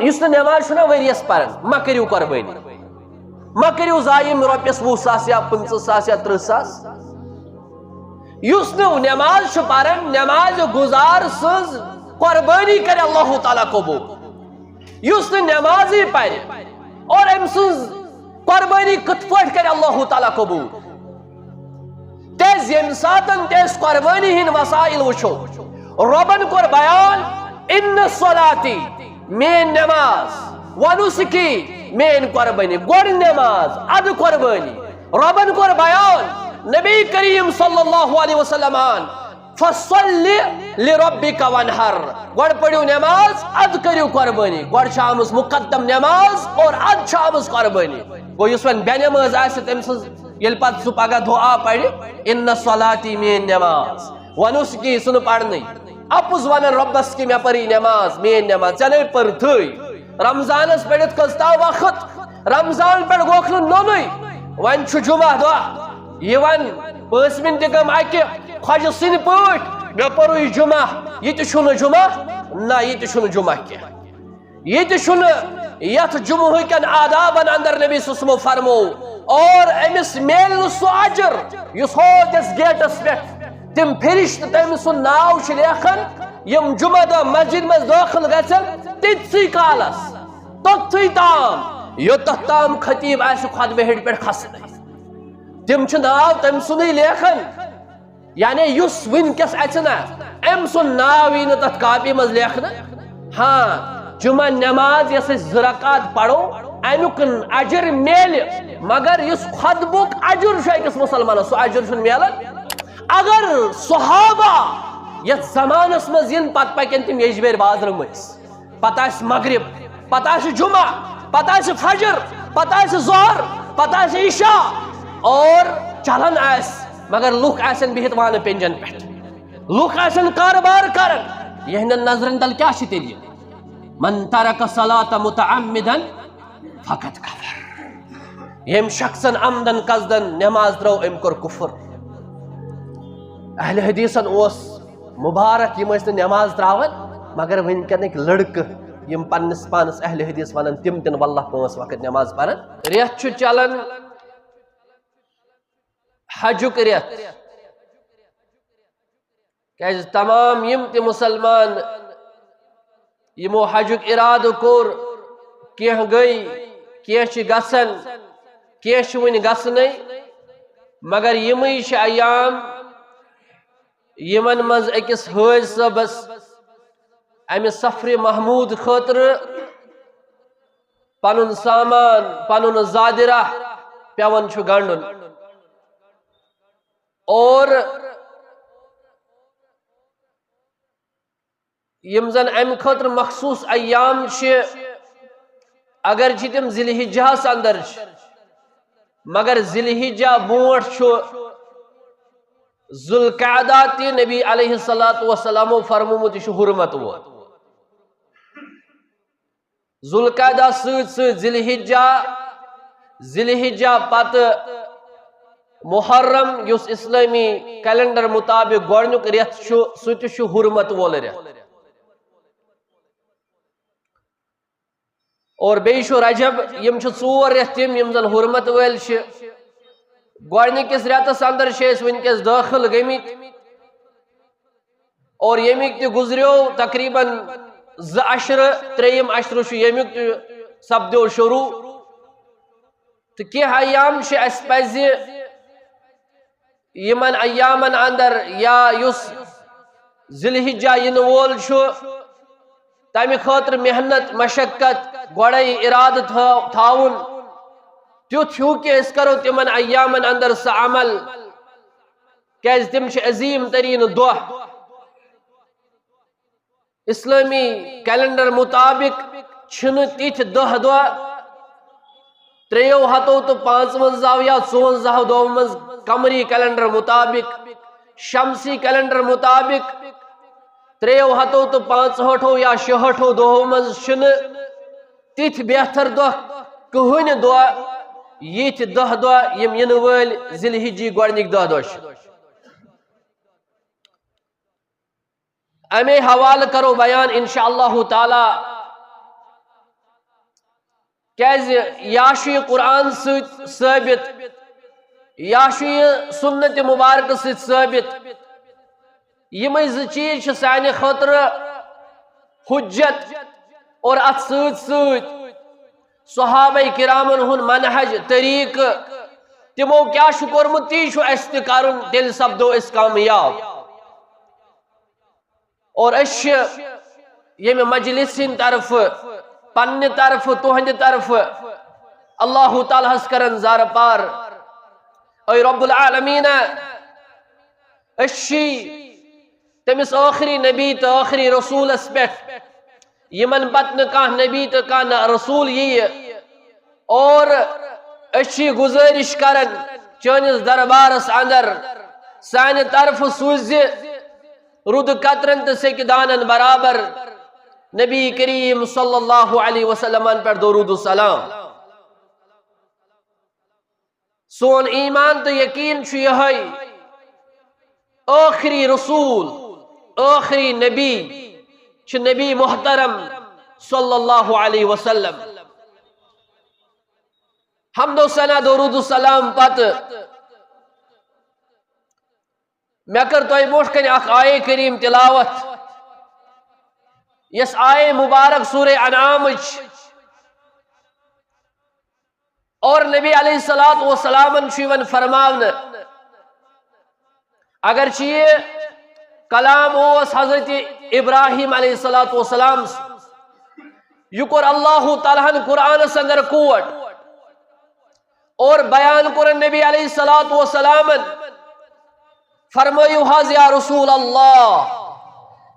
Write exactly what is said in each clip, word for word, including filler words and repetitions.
یُس نہٕ نٮ۪ماز چھُنہ ؤریَس پران، مہ کٔرِو قۄربٲنی، مہ کٔرِو ضایع یِم رۄپیَس وُہ ساس یا پٕنٛژٕہ ساس یا تٕرٛہ ساس۔ یُس نہٕ نٮ۪ماز چھُ پران، نٮ۪مازِ گُزار سٕنٛز قۄربٲنی کرِ اللہ تعالیٰ قبوٗل۔ یُس نہٕ نٮ۪مازٕے پرِ اور أمۍ سٕنٛز قۄربٲنی کِتھ پٲٹھۍ کرِ اللہ تعالیٰ قبوٗل؟ تیز ییٚمہِ ساتن تہِ أسۍ قۄربٲنی ہٕنٛدۍ وسائل وٕچھو، رۄبن کوٚر بیان، "ان صلاتی"، میٲنۍ نماز، "و نسکی"، میٲنۍ قۄربٲنی۔ گۄڈٕ نماز، ادٕ قۄربٲنی۔ رۄبن کوٚر بیان، نبی کریم صلی اللہ علیہ وسلم آن، "فصل لربک وانحر"، گۄڈٕ پٔرِو نماز، ادٕ کٔرِو قۄربٲنی۔ گۄڈٕ چھِ آمٕژ مقدم نماز اور ادٕ چھِ آمٕژ قۄربٲنی۔ گوٚو، یُس وۄنۍ بے نماز آسہِ، تٔمۍ سٕنٛز ییٚلہِ پتہٕ سُہ پگاہ دُعا پرِ، "ان صلاتی"، میٲنۍ نماز، "و نسکی"، سُہ نہٕ پرنٕے، اپُز ونان رۄبس کہِ مےٚ پٔرٕے نماز، میٲنۍ نماز، ژےٚ نے پٔرتھٕے۔ رمضانس پٔرِتھ کٔژتام وقت، رمضان پٮ۪ٹھ گوٚکھ نہٕ نوٚنُے، وۄنۍ چھُ جمعہ دۄہ یِوان، پٲنٛژمہِ تہِ گٔم اکہِ خۄجہِ سٕنٛدۍ پٲٹھۍ، مےٚ پوٚرُے جمعہ، یہِ تہِ چھُنہٕ جمعہ، نہ، یہِ تہِ چھُنہٕ جمعہ کینٛہہ۔ یہِ تہِ چھُنہٕ یتھ جمعہ کٮ۪ن آدابن اندر نبی صلی اللہ علیہ وسلمو فرمو۔ اور أمِس میلہِ نہٕ سُہ اجر یُس ہوتس گیٹس پٮ۪ٹھ تِم فرشتہٕ تٔمۍ سُنٛد ناو چھِ لیکھان، یِم جمعہ دۄہ مسجد منٛز دٲخل گژھن، تِتسٕے کالس، توٚتتھٕے تام، یوٚتتھ تام خطیب آسہِ خطبہٕ ہیٚرِ پٮ۪ٹھ کھسنٕے۔ تِم چھِ ناو تٔمۍ سُنٛدٕے لیکھان۔ یعنی یُس وٕنکیٚس اژِ نا، أمۍ سُنٛد ناو یی نہٕ تتھ کاپی منٛز لیکھنہٕ۔ ہاں، جمعہ نماز یۄس أسۍ زٕ رکعت پرو، امیُک اجر میلہِ، مگر یُس خطبُک اجر چھُ أکِس مسلمانس، سُہ اجر چھُنہٕ میلان۔ اگر صحابہ یتھ زمانس منٛز یِن، پتہٕ پکن تِم یجبیٲرۍ بازرٕ مٔنٛزۍ۔ پتہٕ آسہِ مغرب، پتہٕ آسہِ جمعہ، پتہٕ آسہِ فجر، پتہٕ آسہِ ظہر، پتہٕ آسہِ عشاء، اور چلان آسہِ، مگر لُکھ آسن بِہِتھ وانہٕ پینجن پٮ۪ٹھ۔ لُکھ آسن کارٕبار کران۔ یِہنٛدٮ۪ن نظرن تل کیٛاہ چھِ تیٚلہِ یہِ؟ "من ترک الصلاۃ متعمدا فقد کفر"۔ ییٚمۍ شخصن عمدن قصدن نماز ترٲو، أمۍ کوٚر کفر۔ اہل حدیثن اوس مبارک، یِم ٲسۍ نہٕ نماز تراوان، مگر وٕنکیٚنٕکۍ لڑکہٕ یِم پننِس پانس اہل حدیث ونان، تِم تہِ نہٕ واللہ پانٛژھ وقت نماز پران۔ رٮ۪تھ چھُ چلان حجُک رٮ۪تھ، کیازِ تمام یِم تہِ مسلمان یِمو حجُک ارادٕ کوٚر، کینٛہہ گٔے، کینٛہہ چھِ گژھان، کینٛہہ چھِ وٕنہِ گژھنَے، مگر یِمٕے چھِ ایام یِمن منٛز أکِس حٲج صٲبس امہِ سفرِ محمود خٲطرٕ پنُن سامان، پنُن زادِ راہ پٮ۪وان چھُ گنڈُن۔ اور یِم زن امہِ خٲطرٕ مخصوص ایام چھِ، اگرچہِ تِم ذی الحجہس اندر چھِ، مگر ذی الحجہ برونٹھ چھُ ذوالقعدہ تہِ نبی علیہ الصلوۃ والسلامو فرمومُت، یہِ چھُ حرمت وول۔ ذوالقعدہ سۭتۍ سۭتۍ ذی الحجہ، ذی الحجہ پتہٕ محرم، یُس اسلٲمی کیلنڈر مطابق گۄڈٕنیُک رٮ۪تھ چھُ، سُہ تہِ چھُ حرمت وول رٮ۪تھ۔ اور بیٚیہِ چھُ رجب، یِم چھِ ژور رٮ۪تھ تِم، یِم زن حرمت وٲلۍ چھِ۔ گۄڈٕنِکِس رٮ۪تس اندر چھِ أسۍ وٕنکیٚس دٲخل گٔمٕتۍ۔ اور ییٚمِکۍ تہِ گُزریو تقریباً زٕ عشرٕ، ترٛیٚیِم عشرٕ چھُ ییٚمیُک تہِ سپدیو شروع۔ تہٕ کینٛہہ ایام چھِ اَسہِ پَزِ یِمن ایامن اندر یا یُس ذی الحجہ یِنہٕ وول چھُ، تَمہِ خٲطرٕ محنت، مشقت، گۄڈَے اِرادٕ تھٲو-، تھاوُن تیُتھ ہیوٗ کہِ أسۍ کرو تِمن ایامن اندر سُہ عمل، کیازِ تِم چھِ عظیٖم تریٖن دۄہ۔ اسلٲمی کیلنڈر مطابق چھِنہٕ تِتھۍ دَہ دۄہ ترٛیٚیو ہتو تہٕ پانٛژوَنٛزاہو یا ژُوَنٛزاہو دۄہو منٛز، قمری کیلنڈر مطابق، شمسی کیلنڈر مطابق، ترٛیٚیو ہتو تہٕ پانٛژہٲٹھو یا شُہٲٹھو دۄہو منٛز چھِنہٕ تِتھۍ بہتر دۄہ کٕہٕنۍ دۄہ، یِتھۍ دَہ دۄہ یِم یِنہٕ وٲلۍ ذی الحجی گۄڈٕنِکۍ دَہ دۄہ چھِ۔ اَمے حوالہٕ کرو بیان انشاءاللہ تعالیٰ۔ کیازِ یا چھُ یہِ قرآن سۭتۍ ثٲبت، یا چھُ یہِ سنت مبارکہٕ سۭتۍ ثٲبت۔ یِمے زٕ چیٖز چھِ سانہِ خٲطرٕ حجت، اور اتھ سۭتۍ سۭتۍ صحابہ کرامن ہُنٛد منہج، طریقہٕ، تِمو کیٛاہ چھُ کوٚرمُت، تی چھُ اَسہِ تہِ کرُن، تیٚلہِ سپدو أسۍ کامیاب۔ اور أسۍ چھِ ییٚمہِ مجلس ہٕنٛدِ طرفہٕ، پننہِ طرفہٕ، تُہنٛدِ طرفہٕ اللہ تعالیٰ ہس کران زارٕ پار۔ اے رب العالمین، أسۍ چھِ تٔمِس ٲخری نبی تہٕ ٲخری رسولس پٮ۪ٹھ، یِمن پتہٕ نہٕ کانٛہہ نبی تہٕ کانٛہہ نہ رسول یِیہِ۔ اور أسۍ چھِ گُزٲرِش کران چٲنِس دربارس اندر، سانہِ طرفہٕ سوٗزِ رُدٕ قطرن تہٕ سیٚکہِ دانن برابر نبی کریم صلی اللہ علیہ وسلمن پٮ۪ٹھ درود و سلام۔ سون ایمان تہٕ یقین چھُ یِہوٚے، ٲخری رسول، ٲخری نبی چھُ نبی محترم صلی اللہ علیہ وسلم۔ حمد و ثنا، درود و سلام پتہٕ مےٚ کٔر تۄہہِ برونٛٹھ کنہِ اکھ آیے کریم تلاوت، یۄس آیے مبارک سورہ انعامٕچ۔ اور نبی علیہ الصلوۃ والسلامن چھُ یِوان فرماونہٕ، اگرچہ یہِ کلام اوس حضرت ابراہیم علیہ الصلوۃ والسلام، یہِ کوٚر اللہ تعالیٰ ہن قرآنس اندر کوٹ، اور بیان کوٚرُن نبی علیہ الصلوۃ والسلامن، فرمٲیِو حظ یا رسول اللہ،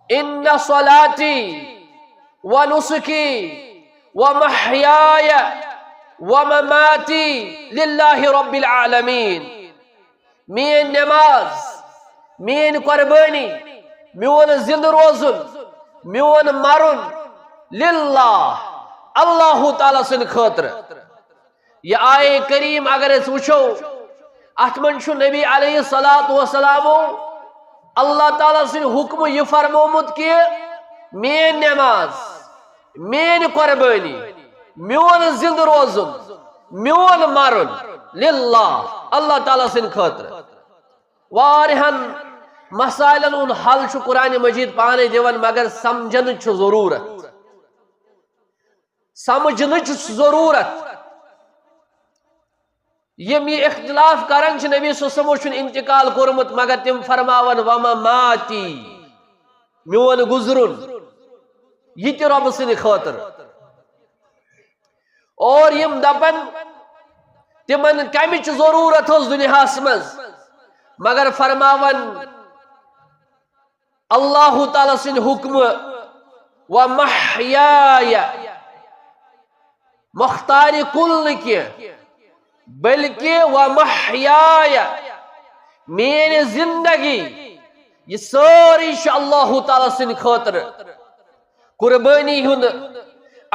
ان صلاتی و نسکی و محیای و مماتی للہ رب العالمین۔ میٲنۍ نماز، میٲنۍ قربٲنی، میون زندٕ روزُن، میون مرُن، للہ، اللہ تعالیٰ سٕنٛدِ خٲطرٕ۔ یہِ آیے کریم اگر أسۍ وٕچھو، اتھ منٛز چھُ نبی علیہ الصلوۃ والسلامو اللہ تعالیٰ سٕنٛدِ حکمہٕ یہِ فرمومُت کہِ میٲنۍ نماز، میٲنۍ قربٲنی، میون زندٕ روزُن، میون مرُن، للہ، اللہ تعالیٰ سٕنٛدِ خٲطرٕ۔ واریاہن مسائلن ہُنٛد حل چھُ قرآن مجید پانے دِوان، مگر سمجھنٕچ چھُ ضروٗرت، سمجھنٕچ چھُ ضروٗرت۔ یِم یہِ اختلاف کران چھِ، نبی صلی اللہ علیہ وسلمو چھُنہٕ انتقال کوٚرمُت، مگر تِم فرماوان، ومماتی، میون گُزرُن، یہِ تہِ رۄبہٕ سٕنٛدِ خٲطرٕ۔ اور یِم دپن، تِمن کمِچ ضروٗرت ٲس دُنیاہس منٛز، مگر فرماوان اللہ تعالیٰ سٕنٛدِ حکمہٕ، و محیایا، مختار کل نہٕ کینٛہہ، بلکہ و محیایا، میٲنۍ زندگی، یہِ سٲرٕے چھِ اللہ تعالیٰ سٕنٛدِ خٲطرٕ۔ قربٲنی ہُنٛد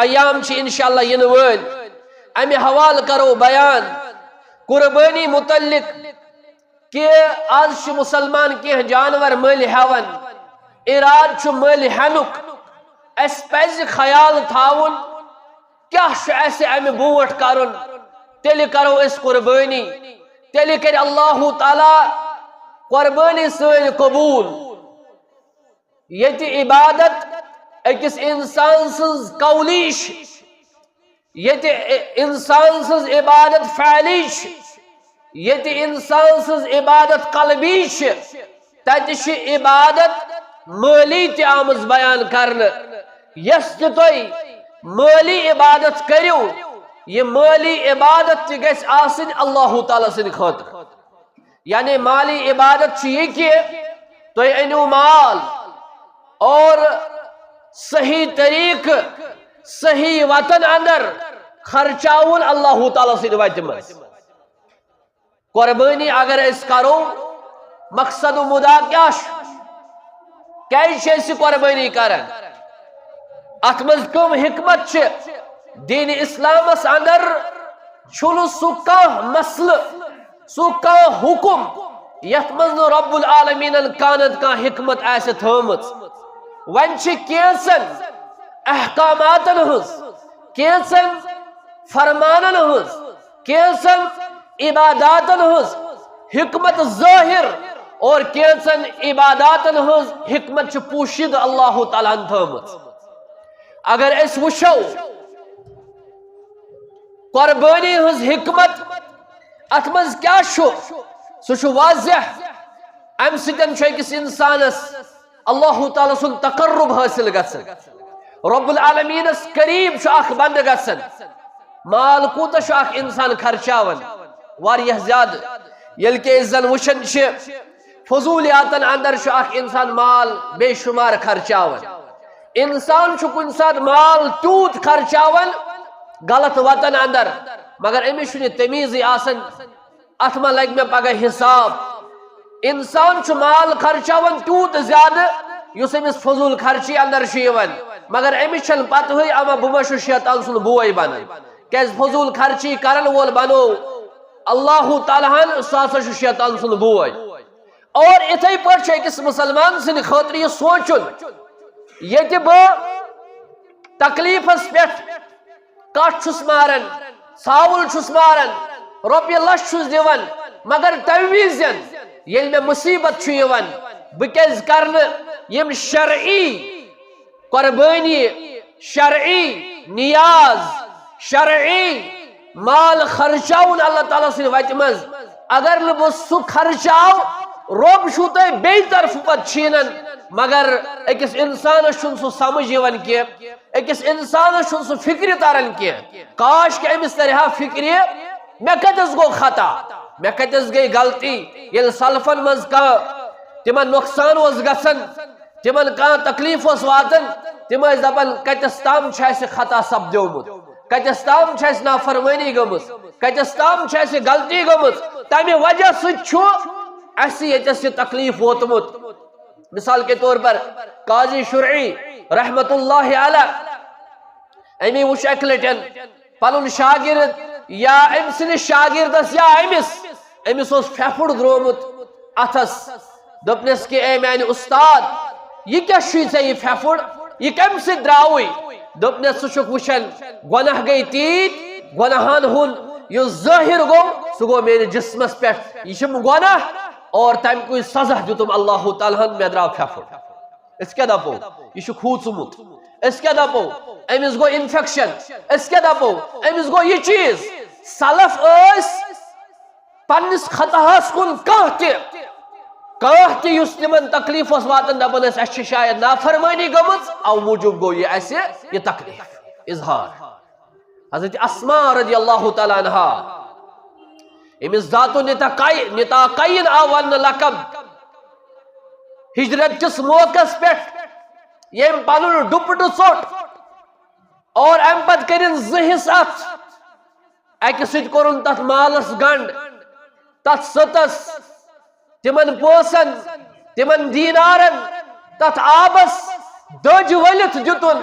ایام چھِ انشاءاللہ یِنہٕ وٲلۍ، امہِ حوالہٕ کرو بیان۔ قربٲنی متعلق کہ آز چھِ مسلمان کینٛہہ جانور مٔلۍ ہٮ۪وان، ارادٕ چھُ مٔلۍ ہٮ۪نُک۔ اَسہِ پَزِ خیال تھاوُن، کیٛاہ چھُ اَسہِ اَمہِ برونٛٹھ کَرُن، تیٚلہِ کَرو أسۍ قربٲنی، تیٚلہِ کَرِ اللہ تعالیٰ قربٲنی سٲنۍ قبوٗل۔ ییٚتہِ عبادت أکِس اِنسان سٕنٛز قولی چھِ، ییٚتہِ اِنسان سٕنٛز عبادت فعلی چھِ، ییٚتہِ اِنسان سٕنٛز عبادت قلبی چھِ، تَتہِ چھِ عبادت مٲلی تہِ آمٕژ بیان کرنہٕ۔ یۄس تہِ تُہۍ مٲلی عبادت کٔرِو، یہِ مٲلی عبادت تہِ گژھِ آسٕنۍ اللہ تعالیٰ سٕنٛدِ خٲطرٕ۔ یعنی مالی عبادت چھِ یہِ کہ تُہۍ أنِو مال اور صحیح طریقہٕ، صحیح وطن اندر خرچاوُن اللہ تعالیٰ سٕنٛدِ وتہِ منٛز۔ قربٲنی اگر أسۍ کرو، مقصد و مدعا کیٛاہ چھُ؟ کیٛازِ چھِ أسۍ یہِ قربٲنی کران؟ اتھ منٛز کٕم حکمت چھِ؟ دین اسلامس اندر چھُنہٕ سُہ کانٛہہ مسلہٕ، سُہ کانٛہہ حکم یتھ منٛز نہٕ رب العالمینن کانٛہہ نتہٕ کانٛہہ حکمت آسہِ تھٲومٕژ۔ وۄنۍ چھِ کینٛژن احکاماتن ہٕنٛز، کینٛژن فرمانن ہٕنٛز، کینٛژن عباداتن ہٕنٛز حکمت ظٲہر اور کینٛژن عباداتن ہٕنٛز حکمت چھِ پوشیدٕ اللہ تعالیٰ ہن تھٲومٕژ۔ اگر أسۍ وٕچھو قربٲنی ہٕنٛز حکمت، اتھ منٛز کیٛاہ چھُ؟ سُہ چھُ واضح۔ امہِ سۭتۍ چھُ أکِس انسانس اللہ تعالیٰ سُنٛد تقرب حٲصِل گژھان۔ رب العالمینس قریب چھُ اکھ بندٕ گژھان۔ مال کوٗتاہ چھُ اکھ انسان خرچاوان؟ واریاہ زیادٕ۔ ییٚلہِ کہِ أسۍ زن وٕچھان چھِ، فضولیاتن اندر چھُ اکھ انسان مال بے شمار خرچاوان۔ انسان چھُ کُنہِ ساتہٕ مال تیوٗت خرچاوان غلط وتن اندر، مگر أمِس چھُنہٕ یہِ تمیٖزٕے آسان، اتھ ما لگہِ مےٚ پگاہ حساب؟ انسان چھُ مال خرچاوان تیوٗت زیادٕ یُس أمِس فضوٗل خرچی اندر چھُ یِوان، مگر أمِس چھنہٕ پتہٕے اما بہٕ ما چھُس شیطان سُنٛد بوے بنان۔ کیازِ فضوٗل خرچی کرن وول بنو اللہ تعالیٰ ہن، سُہ ہسا چھُ شیطان سُنٛد بوے۔ اور اِتھے پٲٹھۍ چھُ أکِس مُسلمان سٕنٛدِ خٲطرٕ یہِ سونٛچُن، ییٚتہِ بہٕ تکلیٖفس پٮ۪ٹھ کٹھ چھُس ماران، ژھاوُل چھُس ماران، رۄپیہِ لچھ چھُس دِوان، مگر تَمہِ وِزٮ۪ن ییٚلہِ مےٚ مُصیٖبت چھُ یِوان، بہٕ کیٛازِ کرٕ نہٕ یِم شرعی قۄربٲنی، شرعی نیاز، شرعی مال خرچاوُن اللہ تعالیٰ سٕنٛدِ وتہِ منٛز؟ اگر نہٕ بہٕ سُہ خرچاو، رۄب چھُو تۄہہِ بیٚیہِ طرفہٕ پتہٕ چھیٖنان۔ مگر أکِس انسانس چھُنہٕ سُہ سمجھ یِوان کینٛہہ، أکِس انسانس چھُنہٕ سُہ فکرِ تران کینٛہہ۔ کاش کہ أمِس ترِ ہا فکرِ، مےٚ کتٮ۪س گوٚو خطا، مےٚ کتٮ۪س گٔے غلطی۔ ییٚلہِ سلفن منٛز کانٛہہ تِمن نۄقصان اوس گژھان، تِمن کانٛہہ تکلیف اوس واتان، تِم ٲسۍ دپان، کتٮ۪س تام چھُ اسہِ خطا سپدیومُت، کتٮ۪س تام چھِ اسہِ نافرمٲنی گٔمٕژ، کتٮ۪س تام چھِ اسہِ غلطی گٔمٕژ، تمہِ وجہ سۭتۍ چھُ اسہِ ییٚتٮ۪س یہِ تکلیف ووتمُت۔ مثال کے طور پر قاضی شرعی رحمت اللہ علیہ، أمی وُچھ اکہِ لٹٮ۪ن پنُن شاگرد یا أمۍ سٕنٛدِس شاگردس یا أمِس، أمِس اوس پھٮ۪پھُر درٛومُت اتھس۔ دوٚپنس کہ اے میانہِ استاد، یہِ کیٛاہ چھُے ژےٚ یہِ پھٮ۪پھُر؟ یہِ کمہِ سۭتۍ درٛاوُے؟ دوٚپنس، ژٕ چھُکھ وٕچھان، گۄناہ گٔے تیٖتۍ، گۄناہن ہُنٛد یُس ظٲہر گوٚو، سُہ گوٚو میٲنِس جسمس پٮ۪ٹھ۔ یہِ چھِم گۄناہ، اور تمہِ کُے سزا دیُتُم اللہ تعالیٰ ہن، مےٚ درٛاو پھٮ۪پھُر۔ أسۍ کیٛاہ دپو؟ یہِ چھُ کھوٗژمُت۔ أسۍ کیٛاہ دپو؟ أمِس گوٚو انفیکشن۔ أسۍ کیٛاہ دپو؟ أمِس گوٚو یہِ چیٖز۔ سلف ٲسۍ پننِس خطاہس کُن کانٛہہ تہِ، کانٛہہ تہِ یُس تِمن تکلیف اوس واتان، دپان ٲسۍ، اسہِ چھِ شاید نافرمٲنی گٔمٕژ، او موٗجوٗب گوٚو یہِ اسہِ یہِ تکلیف۔ اظہار حضرت اسماء رضی اللہ تعالیٰ عنہا، أمِس ذات نطاقی-، نطاقین آو وننہٕ لقب۔ ہجرت کِس موقعس پٮ۪ٹھ ییٚمۍ پنُن ڈُپٹہٕ ژوٚٹ اور امہِ پتہٕ کٔرِن زٕ حصہٕ اتھ۔ اکہِ سۭتۍ کوٚرُن تتھ مالس گنڈ، تتھ سٔتس، تِمن پونٛسن، تِمن دینارن، تتھ آبس دٔج ؤلِتھ دیُتُن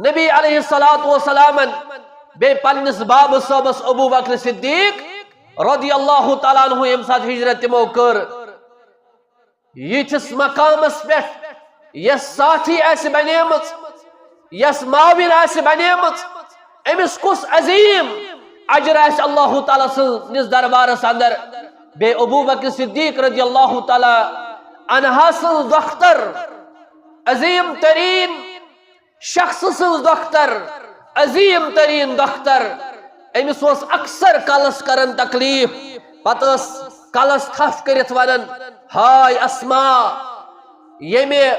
نبی علیہ الصلوۃ والسلامن، بیٚیہِ پننِس بابہٕ صٲبس ابو بکر صدیق رضی اللہ تعالیٰ عنہ، ییٚمہِ ساتہٕ ہجرت تِمو کٔر۔ یِتھِس مقامس پٮ۪ٹھ یۄس ساتھی آسہِ بنیمٕژ، یۄس معاون آسہِ بنیمٕژ، أمِس کُس عظیٖم اجر آسہِ اللہ تعالیٰ سٕنٛدِس دربارس اندر۔ بیٚیہِ ابو بکر صدیق رضی اللہ تعالیٰ عنہ سٕنٛز دۄختر، عظیٖم تریٖن شخص سٕنٛز دۄختر، عظیٖم تریٖن دۄختر، أمِس اوس اکثر کلس کران تکلیف، پتہٕ ٲس کلس تھپھ کٔرِتھ ونان، ہاے اسما، ییٚمہِ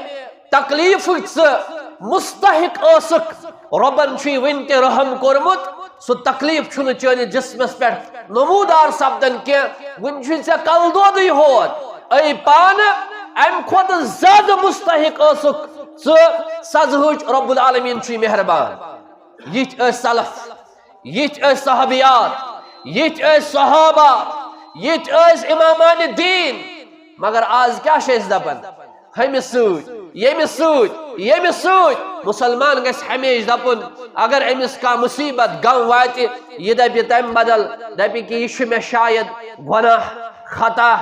تکلیفٕچ ژٕ مستحق ٲسٕکھ، رۄبن چھُے وُنہِ تہِ رحم کوٚرمُت، سُہ تکلیف چھُنہٕ چٲنِس جسمس پٮ۪ٹھ نمودار سپدان کینٛہہ، وُنہِ چھُے ژےٚ کلہٕ دودٕے ہوت۔ اے پانہٕ امہِ کھۄتہٕ زیادٕ مستحق ٲسٕکھ ژٕ سزہٕچ، رب العالمین چھُے مہربان۔ یِتھۍ ٲسۍ سلف، یِتھۍ ٲسۍ صحابیات، یِتھۍ ٲسۍ صحابہ، یِتھۍ ٲسۍ امامان دین۔ مگر آز کیٛاہ چھِ أسۍ دپان؟ ہُمِس سۭتۍ، ییٚمِس سۭتۍ، ییٚمِس سۭتۍ۔ مُسلمان گژھِ ہمیشہِ دَپُن، اگر أمِس کانٛہہ مُصیٖبت، غم واتہِ، یہِ دَپہِ تَمہِ بدل، دَپہِ کہِ یہِ چھُ مےٚ شاید گۄناہ، خطا،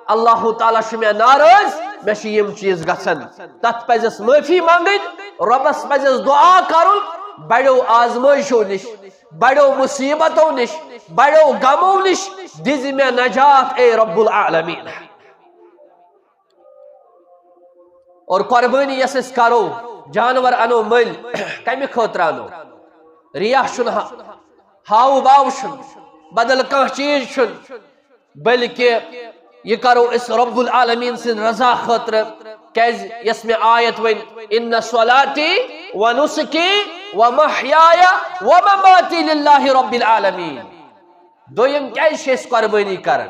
اللہ تعالیٰ چھُ مےٚ ناراض، مےٚ چھِ یِم چیٖز گژھان۔ تَتھ پَزٮ۪س معٲفی منٛگٕنۍ، رۄبَس پَزٮ۪س دُعا کَرُن، بڑیو آزمٲیشو نِش، بڑیو مصیبتو نِش، بڑیو غمو نِش، دِزِ مےٚ نجات اے رب العالمین۔ اور قربٲنی یۄس أسۍ کرو، جانور انو مٔلۍ، کمہِ خٲطرٕ انو؟ ریاہ چھُنہٕ ہا-، ہاوٕ باو چھُنہٕ، بدل کانٛہہ چیٖز چھُنہٕ، بلکہِ یہِ کرو أسۍ رب العالمین سٕنٛدِ رضا خٲطرٕ۔ کیازِ یۄس مےٚ آیت ؤنۍ، "ان صلاتی و نسکی و محیای و مماتی للہ رب العالمین۔" دوٚیِم، کیازِ چھِ أسۍ قربٲنی کران؟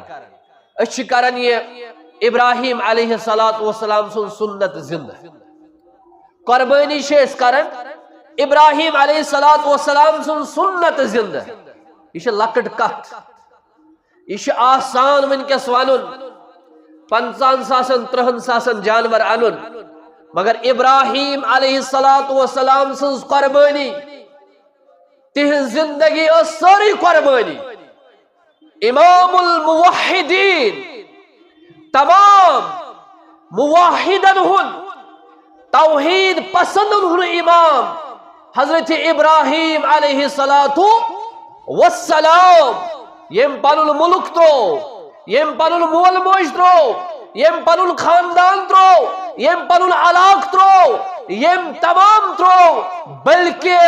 أسۍ چھِ کران یہِ ابراہیم علیہ الصلوۃ والسلام سُنٛد سُنت زِندٕ۔ قربٲنی چھِ أسۍ کران ابراہیم علیہ الصلوۃ والسلام سُنٛد سُنت زِندٕ۔ یہِ چھِ لۄکٕٹ کتھ، یہِ چھُ آسان وٕنکیٚس ونُن، پنٛژاہن ساسن، ترٕٛہن ساسن جانور انُن، مگر ابراہیم علیہ الصلوۃ والسلام سٕنٛز قربٲنی، تِہنٛز زندگی ٲس سٲرٕے قربٲنی۔ امام الموحدین، تمام موحدن ہُنٛد، توحید پسندن ہُنٛد امام حضرت ابراہیم علیہ الصلوۃ والسلام، ییٚمۍ پنُن مُلک ترٛوو، ییٚمۍ پنُن مول موج ترٛوو، ییٚمۍ پنُن خاندان ترٛوو، ییٚمۍ پنُن علاقہٕ ترٛوو، ییٚمۍ تمام ترٛوو، بلکہِ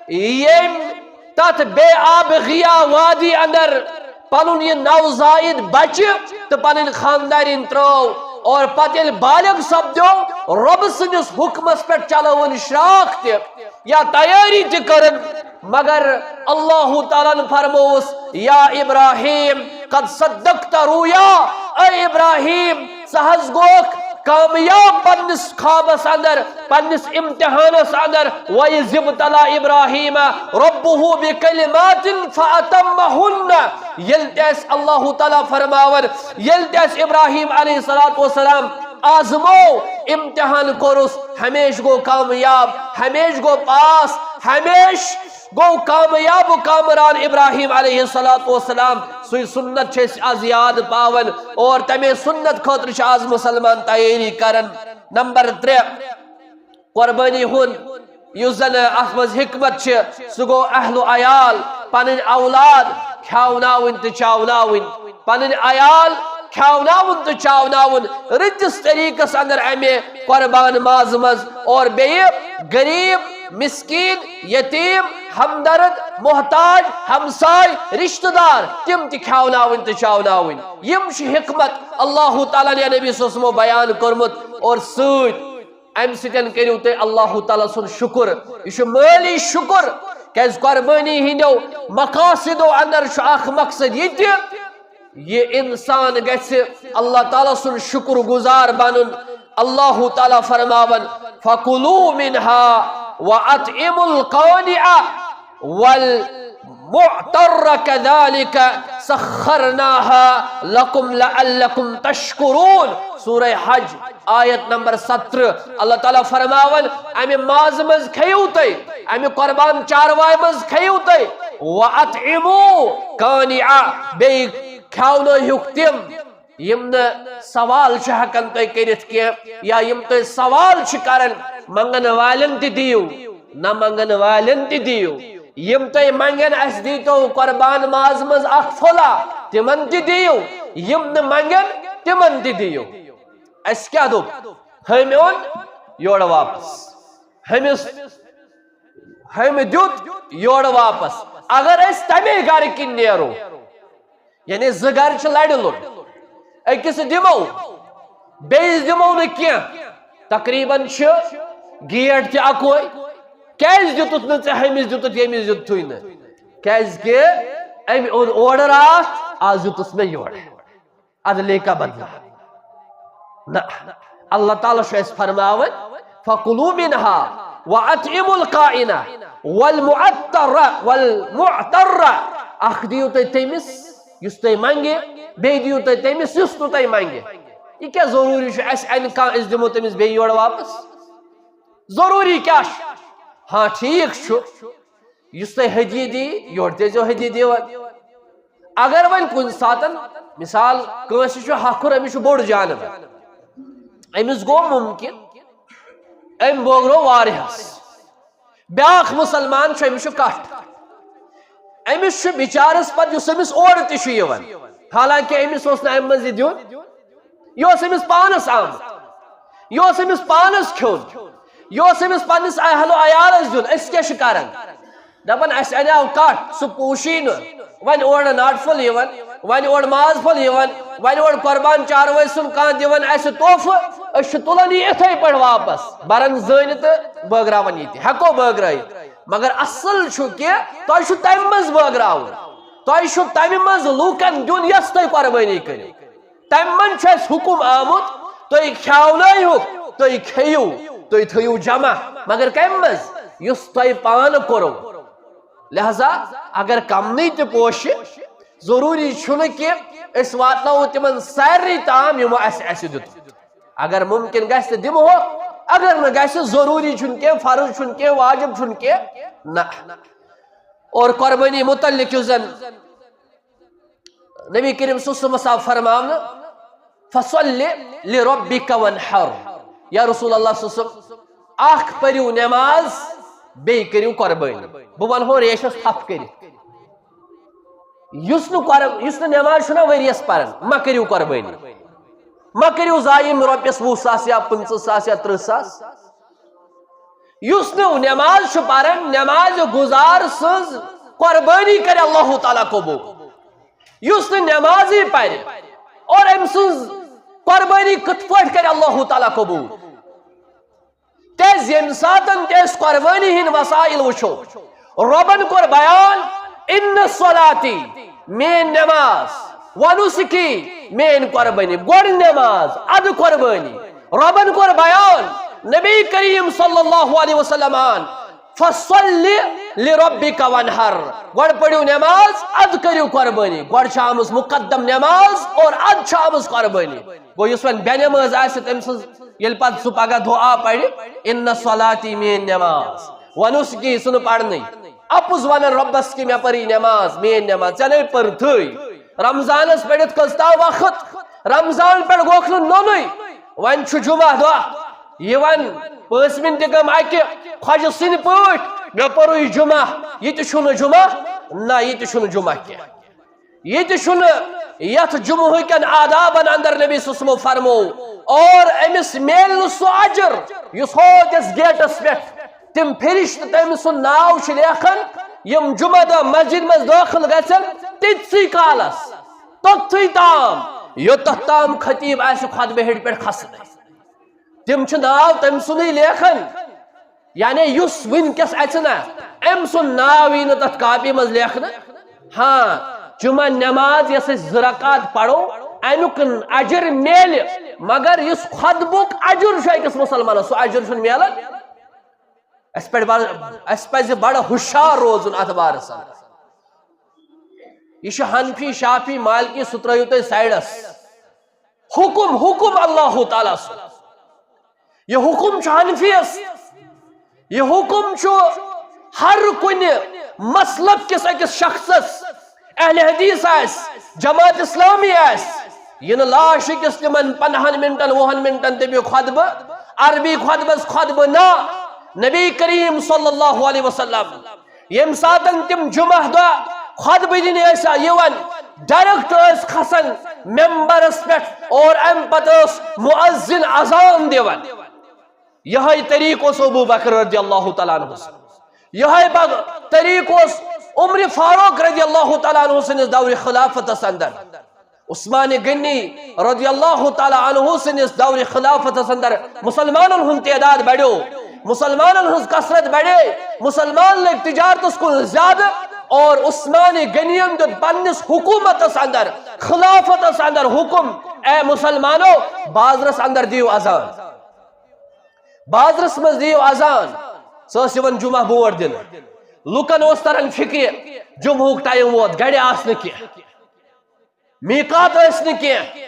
ییٚمۍ تتھ بے آب غیا وادی اندر پنُن یہِ نوزائید بچہِ تہٕ پنٕنۍ خاندارِنۍ ترٲو، اور پتہٕ ییٚلہِ بالغ سپدیو، رۄبہٕ سٕنٛدِس حُکمس پٮ۪ٹھ چلٲوٕن شراکھ تہِ یا تیٲری تہِ کٔرٕن، مگر اللہ تعالیٰ ہن فرمووُس، "یا ابراہیم، قد صدقت رؤیا، اے ابراہیم، ژٕ حظ گوکھ کامیاب پننِس خوابس اندر، پننِس امتحانس اندر، وَإِذِ ابْتَلَىٰ إِبْرَاهِيمَ رَبُّهُ بِكَلِمَاتٍ فَأَتَمَّهُنَّ۔" ییٚلہِ تہِ اَسہِ اللہ تعالیٰ فرماوان، ییٚلہِ تہِ اَسہِ ابراہیم علیہ الصلوۃ والسلام آزمو، امتحان کوٚرُس، ہمیشہِ گوٚو کامیاب، ہمیشہِ گوٚو پاس، ہمیشہِ گوٚو کامیاب و کامران ابراہیم علیہ الصلوۃ والسلام۔ سُے سُنت چھِ أسۍ آز یاد پاوان اور تَمے سُنت خٲطرٕ چھِ آز مُسلمان تیٲری کران۔ نمبر ترٛےٚ، قربٲنی ہُنٛد یُس زن اتھ منٛز حکمت چھِ، سُہ گوٚو اہل و عیال، پنٕنۍ اولاد کھیاوناوٕنۍ تہٕ چاوناوٕنۍ، پنٕنۍ عیال کھیاوناوُن تہٕ چاوناوُن رٕتِس طریٖقس اندر امہِ قربان مازٕ منٛز، اور بیٚیہِ غریٖب، مسکیٖن، یتیٖم، ہمدرد، محتاج، ہمساے، رشتہٕ دار، تِم تہِ کھیاوناوٕنۍ تہٕ چاوناوٕنۍ۔ یِم چھِ حکمت اللہ تعالیٰ ہن یا نبی صلی اللہ علیہ وسلمو بیان کوٚرمُت، اور سۭتۍ امہِ سۭتۍ کٔرِو تُہۍ اللہ تعالیٰ سُنٛد شُکُر۔ یہِ چھُ مٲلی شُکُر، کیازِ قربٲنی ہٕنٛدیو مقاصدو اندر چھُ اکھ مقصد یہِ تہِ، یہِ انسان گژھِ اللہ تعالیٰ سُنٛد شُکُر گُزار بنُن۔ اللہ تعالیٰ فرماوان، "فَكُلُوا مِنْهَا وَأَطْعِمُوا الْقَانِعَ وَالْمُعْتَرَّ كَذَٰلِكَ سَخَّرْنَاهَا لَكُمْ لَعَلَّكُمْ تَشْكُرُونَ۔" سورہ حج، آیت نمبر سترہ، اللہ تعالیٰ فرماوان، امہِ مازٕ منٛز کھیٚیِو تُہۍ، امہِ قربان چاروایہِ منٛز کھیٚیِو تُہۍ، وَأَطْعِمُوا الْقَانِعَ، بیٚیہِ کھیاونٲوِہُکھ تِم، یِم نہٕ سوال چھِ ہٮ۪کان تُہۍ کٔرِتھ کینٛہہ، یا یِم تُہۍ سوال چھِ کران، منٛگن والٮ۪ن تہِ دِیِو، نہ منٛگن والٮ۪ن تہِ دِیِو۔ یِم تُہۍ منٛگن، "اسہِ دیٖتو قربان ماز منٛز اکھ پھوٚلہ"، تِمن تہِ دِیِو۔ یِم نہٕ منٛگن، تِمن تہِ دِیِو۔ اسہِ کیٛاہ دوٚپ؟ ہُمۍ اوٚن یورٕ واپس، ہُمِس، ہُمہِ دیُت یورٕ واپس۔ اگر أسۍ تَمے گرٕ کِنۍ نیرو، یعنی زٕ گرٕ چھِ لڑِ لوٚٹ، أکِس دِمو، بیٚیِس دِمو نہٕ کینٛہہ۔ تقریباً چھِ گیٹ تہِ اکوے۔ کیازِ دیُتُتھ نہٕ ژےٚ ہُمِس دیُتُتھ، ییٚمِس دیُتتھُے نہٕ؟ کیازِ کہِ أمۍ اوٚن اورٕ راتھ، آز دیُتُس مےٚ یورٕ۔ عدلے کا بدلہ۔ نہ، اللہ تعالیٰ چھُ اَسہِ فرماوان، "فَكُلُوا مِنْهَا وَأَطْعِمُوا الْقَانِعَ وَالْمُعْتَرَّ، وَالْمُعْتَرَّ۔" اکھ دِیِو تُہۍ تٔمِس یُس تۄہہِ منٛگہِ، بیٚیہِ دِیِو تُہۍ تٔمِس یُس نہٕ تۄہہِ منٛگہِ۔ یہِ کیٛاہ ضروٗری چھُ اَسہِ اَنہِ کانٛہہ، أسۍ دِمو تٔمِس بیٚیہِ یورٕ واپس؟ ضروٗری کیٛاہ چھُ؟ ہاں، ٹھیٖک چھُ، یُس تۄہہِ ہدیہِ دی، یورٕ تہِ ٲسۍزیو ہدیہِ دِوان۔ اگر وۄنۍ کُنہِ ساتن، مثال، کٲنٛسہِ چھُ ہکھُر، أمِس چھُ بوٚڑ جانور، أمِس گوٚو مُمکِن، أمۍ بٲگرو واریاہس، بیٛاکھ مُسلمان چھُ، أمِس چھُ کَٹھ۔ أمِس چھُ بِچارَس پَتہٕ، یُس أمِس اورٕ تہِ چھُ یِوان، حالانکہِ أمِس اوس نہٕ اَمہِ منٛز یہِ دیُن، یہِ اوس أمِس پانَس آمُت، یہِ اوس أمِس پانَس کھیوٚن، یہِ اوس أمِس پنٛنِس اہل و عیالَس دیُن۔ أسۍ کیٛاہ چھِ کَران؟ دَپان، اَسہِ اَنیٛاو کَٹھ، سُہ پوٗشی نہٕ، وۄنۍ اورٕ ناٹہٕ پھوٚل یِوان، وۄنۍ اورٕ ماز پھوٚل یِوان، وۄنۍ اورٕ قۄربان چاروٲے سُنٛد کانٛہہ دِوان اَسہِ تحفہٕ، أسۍ چھِ تُلان یہِ یِتھَے پٲٹھۍ واپَس، بَران زٲنہِ تہٕ بٲگراوان یہِ تہِ۔ ہٮ۪کو بٲگرٲیِتھ، مگر اَصٕل چھُ کہِ تۄہہِ چھُ تَمہِ منٛز بٲگراوُن، تۄہہِ چھُ تَمہِ منٛز لوٗکَن دیُن یۄس تۄہہِ قۄربٲنی کٔرِو۔ تَمہِ منٛز چھُ اَسہِ حُکُم آمُت، تُہۍ کھیٛاونٲیہُکھ، تُہۍ کھیٚیِو، تُہۍ تھٲیِو جمع، مگر کَمہِ منٛز؟ یُس تۄہہِ پانہٕ کوٚرُو۔ لہذا اگر کمنٕے تہِ پوشہِ، ضروٗری چھُنہٕ کہِ أسۍ واتناوو تِمن سارنٕے تام یِمو اَسہِ اَسہِ دیُت۔ اگر مُمکِن گژھِ تہٕ دِمہوکھ، اگر نہٕ گژھِ، ضروٗری چھُنہٕ کینٛہہ، فرض چھُنہٕ کینٛہہ، واجب چھُنہٕ کینٛہہ، نہ۔ اور قۄربٲنی متعلق یُس زن نبی کریم صلی اللہ علیہ وسلم آو فرماونہٕ، "فصل لربک وانحر"، یا رسول اللہ صلی اللہ علیہ وسلم، اکھ پٔرِو نماز، بیٚیہِ کٔرِو قۄربٲنی۔ بہٕ وَنہو ریشَس تھپھ کٔرِتھ، یُس نہٕ قۄر-، یُس نہٕ نماز چھُنہ ؤریَس پَران، مہ کٔرِو قۄربٲنی، مہ کٔرِو ضایع رۄپیَس وُہ ساس یا پٕنٛژٕہ ساس یا تٕرٛہ ساس۔ یُس نہٕ نماز چھُ پران، نماز گزار سٕنٛز قۄربٲنی کرِ اللہ تعالیٰ قبول۔ یُس نہٕ نمازٕے پرِ اور أمۍ سٕنٛز قۄربٲنی کِتھ پٲٹھۍ کرِ اللہ تعالیٰ قبول؟ کیازِ ییٚمہِ ساتن تہِ أسۍ قۄربٲنی ہٕنٛدۍ وسائل وٕچھو، رۄبن کوٚر بیان، "ان صلاتی"، میٲنۍ نماز، "و نسکی"، میٲنۍ قۄربٲنی۔ گۄڈٕ نماز، ادٕ قۄربٲنی۔ رۄبن کوٚر بیان، نبی کریم صلی اللہ علیہ وسلم آن، "فصل لربک وانحر"، گۄڈٕ پٔرِو نماز، ادٕ کٔرِو قۄربٲنی۔ گۄڈٕ چھِ آمٕژ مقدم نماز اور ادٕ چھِ آمٕژ قۄربٲنی۔ گوٚو، یُس وۄنۍ بے نماز آسہِ، تٔمۍ سٕنٛز ییٚلہِ پتہٕ سُہ پگاہ دعا پرِ، "ان صلاتی"، میٲنۍ نماز، "و نسکی"، سُہ نہٕ پرنٕے، اپُز ونان رۄبس کہِ مےٚ پٔر یہِ نماز، میٲنۍ نماز، ژےٚ نے پٔرتھٕے۔ رمضانس پٔرِتھ کٔژتام وقت، رمضان پٮ۪ٹھ گوٚکھ نہٕ نوٚنُے، وۄنۍ چھُ جمعہ دۄہ یِوان، پٲنٛژمہِ تہِ گٔم اکہِ خۄجہِ سٕنٛدۍ پٲٹھۍ، مےٚ پوٚرُے جمعہ، یہِ تہِ چھُنہٕ جمعہ، نہ، یہِ تہِ چھُنہٕ جمعہ کینٛہہ۔ یہِ تہِ چھُنہٕ یتھ جمعہ کٮ۪ن آدابن اندر نبی صلی اللہ علیہ وسلمو فرمو، اور أمِس میلہِ نہٕ سُہ اجر یُس ہوتس گیٹس پٮ۪ٹھ تِم فرشتہٕ تٔمۍ سُنٛد ناو چھِ لیکھان، یِم جمعہ دۄہ مسجد منٛز دٲخل گژھن، تٔتسٕے کالس، توٚتتھٕے تام، یوٚتتھ تام خطیب آسہِ خطبہٕ ہیٚرِ پٮ۪ٹھ کھسنٕے۔ تِم چھِ ناو تٔمۍ سُنٛدٕے لیکھان۔ یعنی یُس وٕنکیٚس اژِ نا، أمۍ سُنٛد ناو یی نہٕ تتھ کاپی منٛز لیکھنہٕ۔ ہاں، جمعہ نماز یۄس أسۍ زٕ رکعت پرو، امیُک اجر میلہِ، مگر یُس خطبُک اجر چھُ أکِس مُسلمانس، سُہ اجر چھُنہٕ میلان۔ اسہِ پٮ۪ٹھ بڑ-، اسہِ پزِ بڑٕ ہُشار روزُن اتھ بارس اندر۔ یہِ چھُ حنفی، شافی، مالکی، سُہ ترٲیِو تُہۍ سایڈس۔ حکم، حکم اللہ تعالیٰ سُنٛد۔ یہِ حکم چھُ حنفیس۔ یہِ حکم چھُ ہر کُنہِ مسلک کِس أکِس شخصس، اہل حدیث آسہِ، جماعت اسلامی آسہِ، یہِ نہٕ لاسٹ کِس تِمن پندہن منٹن، وُہن منٹن دٔپِو خطبہٕ، عربی خطبس خطبہٕ نہ۔ نبی کریم صلی اللہ علیہ وسلم ییٚمہِ ساتن تِم جمعہ دۄہ خطبہٕ دِنہِ ٲسۍ یِوان، ڈائریکٹ ٲسۍ کھسان ممبرس پٮ۪ٹھ اور امہِ پتہٕ ٲس مؤذن اذان دِوان۔ یہے طریقہٕ اوس ابو بکر رضی اللہ تعالیٰ عنہ سُنٛد۔ یہے بگ-، طریقہٕ اوس عمر فاروق رضی اللہ تعالیٰ عنہ سٕنٛدِس دورِ خلافتس اندر۔ عثمان غنی رضی اللہ تعالیٰ عنہ سٕنٛدِس دورِ خلافتس اندر مسلمانن ہُنٛد تعداد بڑیو، مسلمانن ہٕنٛز کثرت بڑے، مسلمان لٔگۍ تجارتس کُن زیادٕ، اور عثمان غنی ین دیُت پننِس حکومتس اندر، خلافتس اندر حکم، "اے مسلمانو، بازرس اندر دِیِو اذان، بازرس منٛز دِیِو اذان۔" سۄ ٲس یِوان جمعہ برونٛٹھ دِنہٕ۔ لُکن اوس تران فکرِ، جمعہُک ٹائم ووت، گرِ آسہٕ نہٕ کینٛہہ۔ میقات ٲسۍ نہٕ کینٛہہ،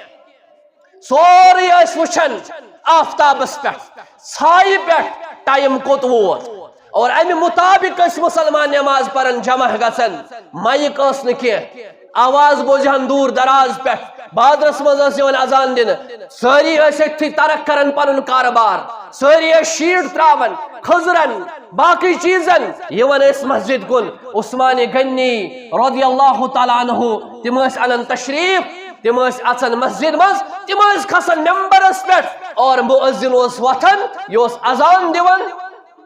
سورُے ٲسۍ وٕچھان آفتابس پٮ۪ٹھ، ژھایہِ پٮ۪ٹھ ٹائم کوٚت ووت۔ اور امہِ مطابق ٲسۍ مسلمان نماز پران، جمع گژھان۔ مائیک ٲس نہٕ کینٛہہ، آواز بوزِ ہن دوٗر دراز پٮ۪ٹھ۔ بازرس منٛز ٲس یِوان اذان دِنہٕ، سٲری ٲسۍ أتھی ترک کران پنُن کارٕبار، سٲری ٲسۍ شیٖٹ تراوان، کھٔزرن، باقٕے چیٖزن، یِوان ٲسۍ مسجد کُن۔ عثمان غنی رضی اللہ تعالیٰ عنہ، تِم ٲسۍ انان تشریف، تِم ٲسۍ اژان مسجد منٛز، تِم ٲسۍ کھسان ممبرس پٮ۪ٹھ اور مؤذن اوس وۄتھان، یہِ اوس اذان دِوان۔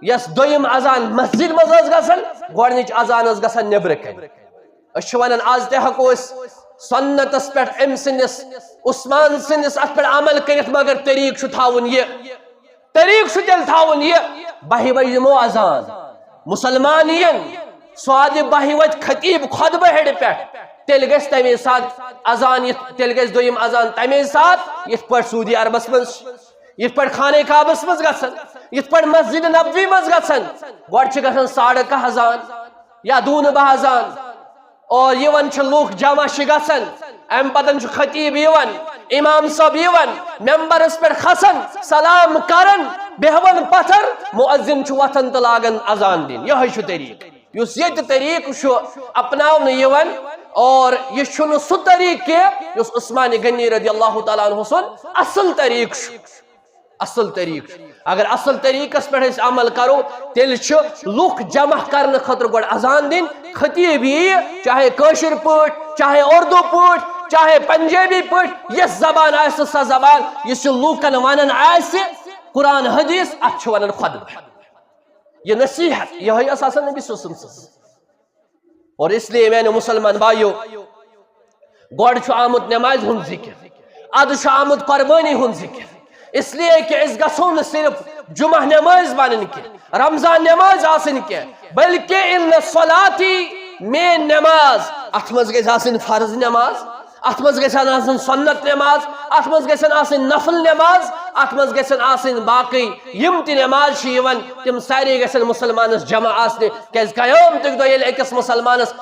یۄس دوٚیِم اذان مسجد منٛز ٲس گژھان، گۄڈٕنِچ اذان ٲس گژھان نیٚبرٕ کنہِ۔ أسۍ چھِ ونان، از تہِ ہٮ۪کو أسۍ سنتس پٮ۪ٹھ أمۍ سٕنٛدِس، عثمان سٕنٛدِس اتھ پٮ۪ٹھ عمل کٔرِتھ، مگر طریٖقہٕ چھُ تھاوُن یہِ، طریٖقہٕ چھُ تیٚلہِ تھاوُن یہِ، بہہِ بجہِ دِمو اذان، مسلمان یِن، سُہ واتہِ بہہِ وتہِ خطیب خطبہٕ ہیٚرِ پٮ۪ٹھ، تیٚلہِ گژھِ تمے ساتہٕ اذان یِتھ، تیٚلہِ گژھِ دوٚیِم اذان تمے ساتہٕ، یِتھ پٲٹھۍ سعودی عربس منٛز چھِ، یِتھ پٲٹھۍ خانہ کعبس منٛز گژھان، یِتھ پٲٹھۍ مسجد نبوی منٛز گژھان۔ گۄڈٕ چھِ گژھان ساڑٕ کاہ اذان یا دوٗنہٕ بہہ اذان، اور یِوان چھِ لُکھ، جمع چھِ گژھان، امہِ پتن چھُ خطیب یِوان، امام صٲب یِوان، ممبرس پٮ۪ٹھ کھسان، سلام کران، بیہوان پتھر، مؤذن چھُ وۄتھان تہٕ لاگان اذان دِنۍ۔ یِہوٚے چھُ طریٖقہٕ، یُس ییٚتہِ طریٖقہٕ چھُ اپناونہٕ یِوان، اور یہِ چھُنہٕ سُہ طریٖقہٕ کینٛہہ یُس عثمان غنی رضی اللہ تعالیٰ عنہ سُنٛد اصل طریٖقہٕ چھُ۔ اصل طریٖقہٕ چھُ۔ اگر اصل طریٖقس پٮ۪ٹھ أسۍ عمل کرو، تیٚلہِ چھُ لُکھ جمع کرنہٕ خٲطرٕ گۄڈٕ اذان دِنۍ، خطیب یِیہِ، چاہے کٲشِر پٲٹھۍ، چاہے اردو پٲٹھۍ، چاہے پنجابی پٲٹھۍ، یۄس زبان آسہِ، سۄ زبان، یُس یہِ لوٗکن ونان آسہِ، قرآن حدیث، اتھ چھِ ونان خطبہٕ۔ یہِ نصیحت، یِہوٚے ٲس آسان نبی صلی اللہ علیہ وسلم سٕنٛز۔ اور اس لیے میانیو مسلمان بھائیو، گۄڈٕ چھُ آمُت نمازِ ہُنٛد ذکر، ادٕ چھُ آمُت قربٲنی ہُنٛد ذکر، اس لیے کہ أسۍ گژھو نہٕ صرف جمعہ نماز بنٕنۍ کینٛہہ، رمضان نماز آسٕنۍ کینٛہہ، بلکہ ان صلاتی، میٲنۍ نماز، اتھ منٛز گژھِ آسٕنۍ فرض نماز، اتھ منٛز گژھن آسٕنۍ سنت نماز، اتھ منٛز گژھن آسٕنۍ نفل نماز، اتھ منٛز گژھن آسٕنۍ باقٕے یِم تہِ نماز چھِ یِوان، تِم سارے گژھن مسلمانس جمع آسنہِ، کیازِ قیامتُک دۄہ ییٚلہِ أکِس مسلمانس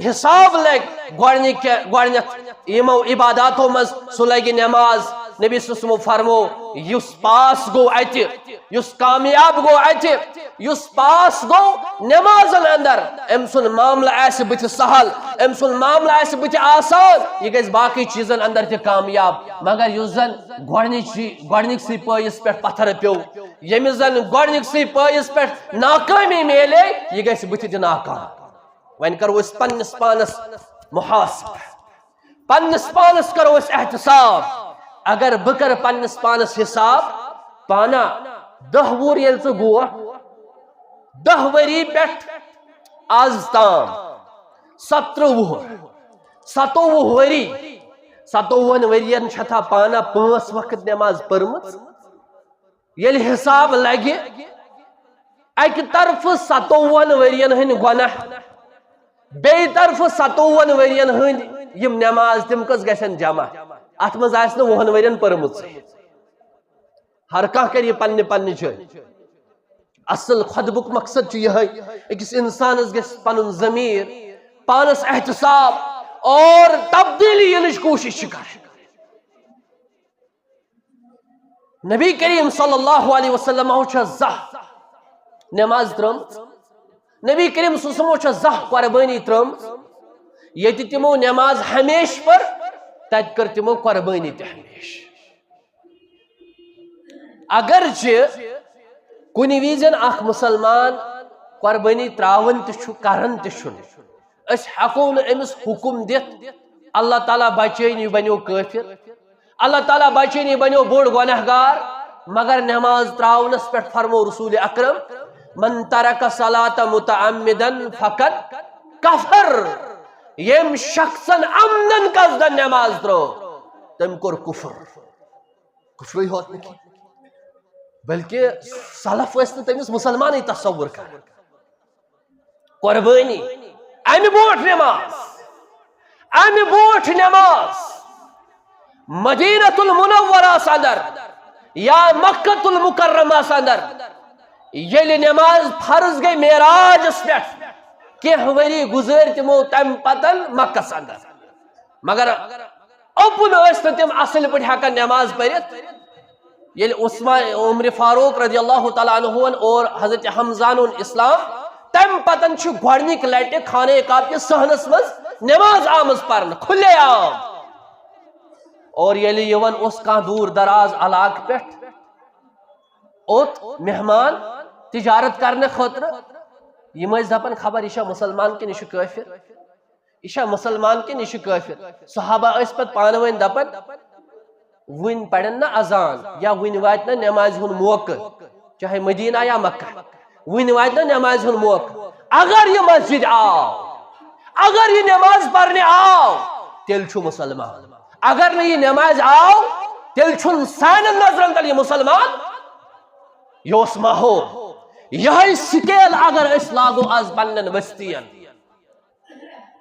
حساب لگہِ گۄڈنِکہِ، گۄڈنیتھ یِمو عباداتو منٛز، سُہ لگہِ نماز۔ نبی صلی اللہ علیہ وسلمو فرمو، یُس پاس گوٚو اتہِ، یُس کامیاب گوٚو اتہِ، یُس پاس گوٚو نمازن اندر، أمۍ سُنٛد معاملہٕ آسہِ بٕتھِ سہل، أمۍ سُنٛد معاملہٕ آسہِ بٕتھِ آسان، یہِ گژھِ باقٕے چیٖزن اندر تہِ کامیاب۔ مگر یُس زن گۄڈنِچی، گۄڈنِکسٕے پٲیِس پٮ۪ٹھ پتھر پیوٚو، ییٚمِس زن گۄڈنِکسٕے پٲیِس پٮ۪ٹھ ناکٲمی میلے، یہِ گژھِ بٕتھِ تہِ ناکام۔ وۄنۍ کرو أسۍ پننِس پانس محاسبہٕ۔ پننِس پانس کرو أسۍ احتساب۔ اگر بہٕ کرٕ پننِس پانس حساب، پانا، دہ وُہُر ییٚلہِ ژٕ گوکھ، دہ ؤری پٮ۪ٹھ آز تام، سترہ وُہُر، ستووُہ ؤری، ستووُہن ؤرین چھتھا پانا پانٛژھ وقت نماز پٔرمٕژ؟ ییٚلہِ حساب لگہِ، اکہِ طرفہٕ ستووُہن ؤرین ہٕنٛدۍ گۄناہ، بیٚیہِ طرفہٕ ستووُہن ؤرین ہٕنٛدۍ یِم نماز، تِم کٔژ گژھن جمع؟ اتھ منٛز آسہِ نہٕ وُہن ؤرین پٔرمٕژٕے۔ ہر کانٛہہ کرِ یہِ پننہِ پننہِ جایہِ۔ اصل خطبُک مقصد چھُ یِہوٚے، أکِس انسانس گژھِ پنُن ضمیر، پانس احتساب اور تبدیلی یِنٕچ کوٗشش چھِ کرٕنۍ۔ نبی کریم صلی اللہ علیہ وسلم چھا زہ نماز ترٲمٕژ؟ نبی کریم صلی اللہ علیہ وسلم چھا زہ قربٲنی ترٲمٕژ؟ ییٚتہِ تِمو نماز ہمیشہِ پٔر، تتہِ کٔر تِمو قربٲنی تہِ ہمیشہِ۔ اگرچہِ کُنہِ وِزٮ۪ن اکھ مسلمان قربٲنی تراوان تہِ چھُ، کران تہِ چھُنہٕ، أسۍ ہٮ۪کو نہٕ أمِس حُکُم دِتھ، اللہ تعالیٰ بچٲیِن، یہِ بنیو کٲفِر، اللہ تعالیٰ بچٲیِن، یہِ بنیو بوٚڑ گۄناہ گار۔ مگر نماز تراونس پٮ۪ٹھ فرمو رسول اکرم، "من ترک صلاة متعمدا فقد کفر"۔ ییٚمۍ شخصن عمدن قصدن نماز ترٲو، تٔمۍ کوٚر کفر۔ کفرٕے ہوت نہٕ کینٛہہ، بلکہ سلف ٲسۍ نہٕ تٔمِس مسلمانٕے تصور کران۔ قربٲنی، امہِ برونٛٹھ نماز، امہِ برونٛٹھ نماز مدینہ المنورہ اندر یا مکہ المکرمہ اندر، ییٚلہِ نماز فرض گٔے معراجس پٮ۪ٹھ، کینٛہہ ؤری گُزٲرۍ تِمو تمہِ پتن مکس اندر، مگر اوپن ٲسۍ نہٕ تِم اصل پٲٹھۍ ہٮ۪کان نماز پٔرِتھ۔ ییٚلہِ عثمان، عمر فاروق رضی اللہ تعالیٰ عنہ ہن اور حضرت حمزہ ہن اوٚن اسلام، تمہِ پتن چھُ گۄڈنِکۍ لٹہِ خانہ کعبہ کِس صحنس منٛز نماز آمٕژ پرنہٕ کھلے عام۔ اور ییٚلہِ یِوان اوس کانٛہہ دوٗر دراز علاقہٕ پٮ۪ٹھ، اوٚت مہمان تجارت کرنہٕ خٲطرٕ، یِم ٲسۍ دپان، خبر یہِ چھا مسلمان کِنہٕ یہِ چھُ کٲفِر؟ یہِ چھا مسلمان کِنہٕ یہِ چھُ کٲفِر؟ صحابہ ٲسۍ پتہٕ پانہٕ ؤنۍ دپان، وُنہِ پرن نہ اذان یا وُنہِ واتہِ نہ نمازِ ہُنٛد موقعہٕ، چاہے مدینہ یا مکہ، وُنہِ واتہِ نہ نمازِ ہُنٛد موقعہٕ۔ اگر یہِ مسجد آو، اگر یہِ نماز پرنہِ آو، تیٚلہِ چھُ مسلمان۔ اگر نہٕ یہِ نمازِ آو، تیٚلہِ چھُنہٕ سانٮ۪ن نظرن تل یہِ مسلمان۔ یہِ اوس ماحول۔ یِہوٚے سکیل اگر أسۍ لاگو آز پننٮ۪ن بستین،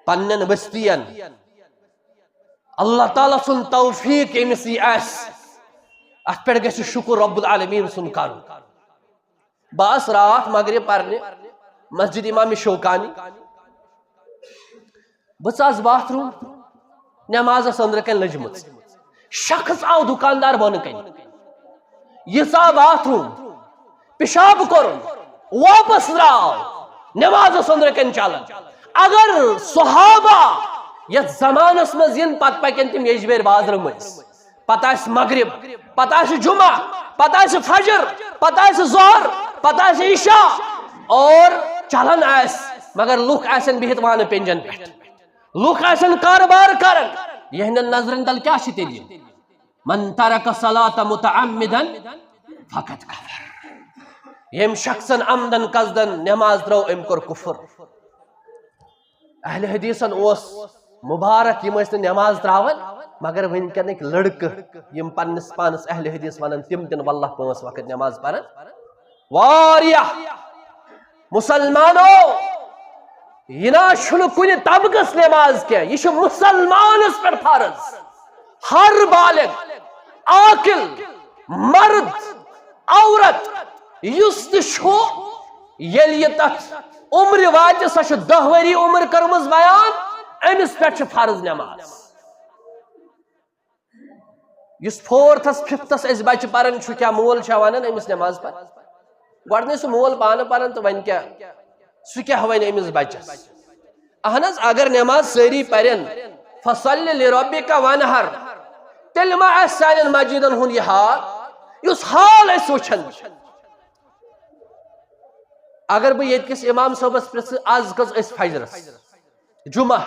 پننٮ۪ن بستین، اللہ تعالیٰ سُنٛد توفیق ییٚمِس یہِ آسہِ، اتھ پٮ۪ٹھ گژھِ شُکر رب العالمین سُنٛد کرُن۔ بہٕ آس راتھ مغرب پرنہِ مسجد امام شوکانی، بہٕ ژاس باتھ روم، نماز ٲس أنٛدرٕ کنہِ لٔجمٕژ، شخص آو دُکاندار بۄنہٕ کنہِ، یہِ ژاو باتھ روم، پِشاب کوٚرُن، واپس درٛاو، نماز ٲس أنٛدرٕ کنہِ چلان۔ اگر صحابہ یتھ زمانس منٛز یِن، پتہٕ پکن تِم یجبیٲرۍ بازرٕ مٔنٛزۍ، پتہٕ آسہِ مغرب، پتہٕ آسہِ جمعہ، پتہٕ آسہِ فجر، پتہٕ آسہِ ظہر، پتہٕ آسہِ عشاء، اور چلان آسہِ، مگر لُکھ آسن بِہِتھ وانہٕ پینجن پٮ۪ٹھ، لُکھ آسن کارٕبار کران۔ یِہنٛدٮ۪ن نظرن تل کیٛاہ چھِ تیٚلہِ؟ من ترک صلاة متعمدا فقد کفر۔ ییٚمۍ شخصن عمدن قصدن نماز ترٲو، أمۍ کوٚر کفر۔ اہل حدیثن اوس مبارک، یِم ٲسۍ نہٕ نماز تراوان، مگر وٕنکیٚنٕکۍ لڑکہٕ یِم پننِس پانس اہل حدیث ونان، تِم تہِ نہٕ واللہ پانٛژھ وقت نماز پران۔ واریاہ مسلمانو، یہِ نہ چھُنہٕ کُنہِ طبقس نماز کینٛہہ، یہِ چھُ مسلمانس پٮ۪ٹھ فرض۔ ہر بالغ، عاقل، مرد، عورت یُس تہِ چھُ، ییٚلہِ یہِ تتھ عمرِ واتہِ، سۄ چھِ دَہ ؤری عمر کٔرمٕژ بیان، أمِس پٮ۪ٹھ چھِ فرض نماز۔ یُس فورتھس، ففتھس أسۍ بچہِ پران چھُ، کیٛاہ مول چھا ونان أمِس نماز پر؟ گۄڈٕ نہٕ سُہ مول پانہٕ پران تہٕ وۄنۍ کیٛاہ، سُہ کیٛاہ ونہِ أمِس بچس؟ اہن حظ، اگر نماز سٲری پرن، فصل لربک وانحر، تیٚلہِ ما آسہِ سانٮ۪ن مسجدن ہُنٛد یہِ حال، یُس حال أسۍ وٕچھان چھِ؟ اگر بہٕ ییٚتہِ کِس امام صٲبس پرژھٕ، از کٔژ ٲسۍ فجرس؟ جمعہ،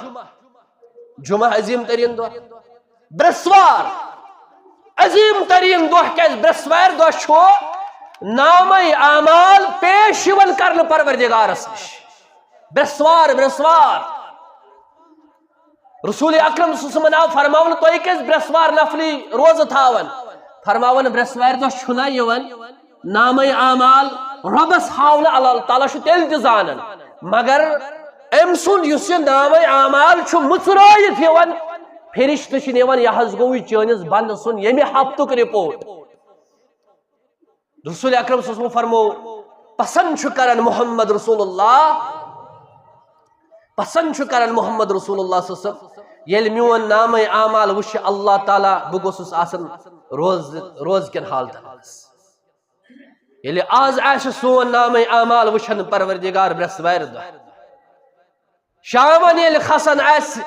جمعہ عظیم ترین دۄہ، برسوار، عظیم ترین دۄہ کیٛازِ؟ برسوارِ دۄہ چھُ نامہ اعمال پیش یِوان کرنہٕ پروردگارس نِش۔ برسوار، برسوار۔ رسول اکرم صلی اللہ علیہ وسلمن آو فرماونہٕ، تُہۍ کیٛازِ برسوار نفلی روزٕ تھاوان؟ فرماوان، برسوارِ دۄہ چھُنہ یِوان نامہ اعمال رۄبس ہاونہٕ، اللہ تعالیٰ چھُ تیٚلہِ تہِ زانان، مگر أمۍ سُنٛد یُس یہِ نامہ اعمال چھُ مُژرٲیِتھ یِوان، فرشتہٕ چھِ نِوان، یہِ حظ گوٚو یہِ چٲنِس بندٕ سُنٛد ییٚمہِ ہفتُک رپورٹ۔ رسول اکرم صلی اللہ علیہ وسلم فرمو، پسند چھُ کران محمد رسول اللہ، پسند چھُ کران محمد رسول اللہ صلی اللہ علیہ وسلم، ییٚلہِ میون نامہ اعمال وٕچھِ اللہ تعالیٰ، بہٕ گوٚژھُس آسان روز، روز کٮ۪ن حالتن منٛز۔ ییٚلہِ آز آسہِ سون نامہ اعمال وٕچھان پروردگار برٛٮ۪سوارِ دۄہ، شامن ییٚلہِ کھسان آسہِ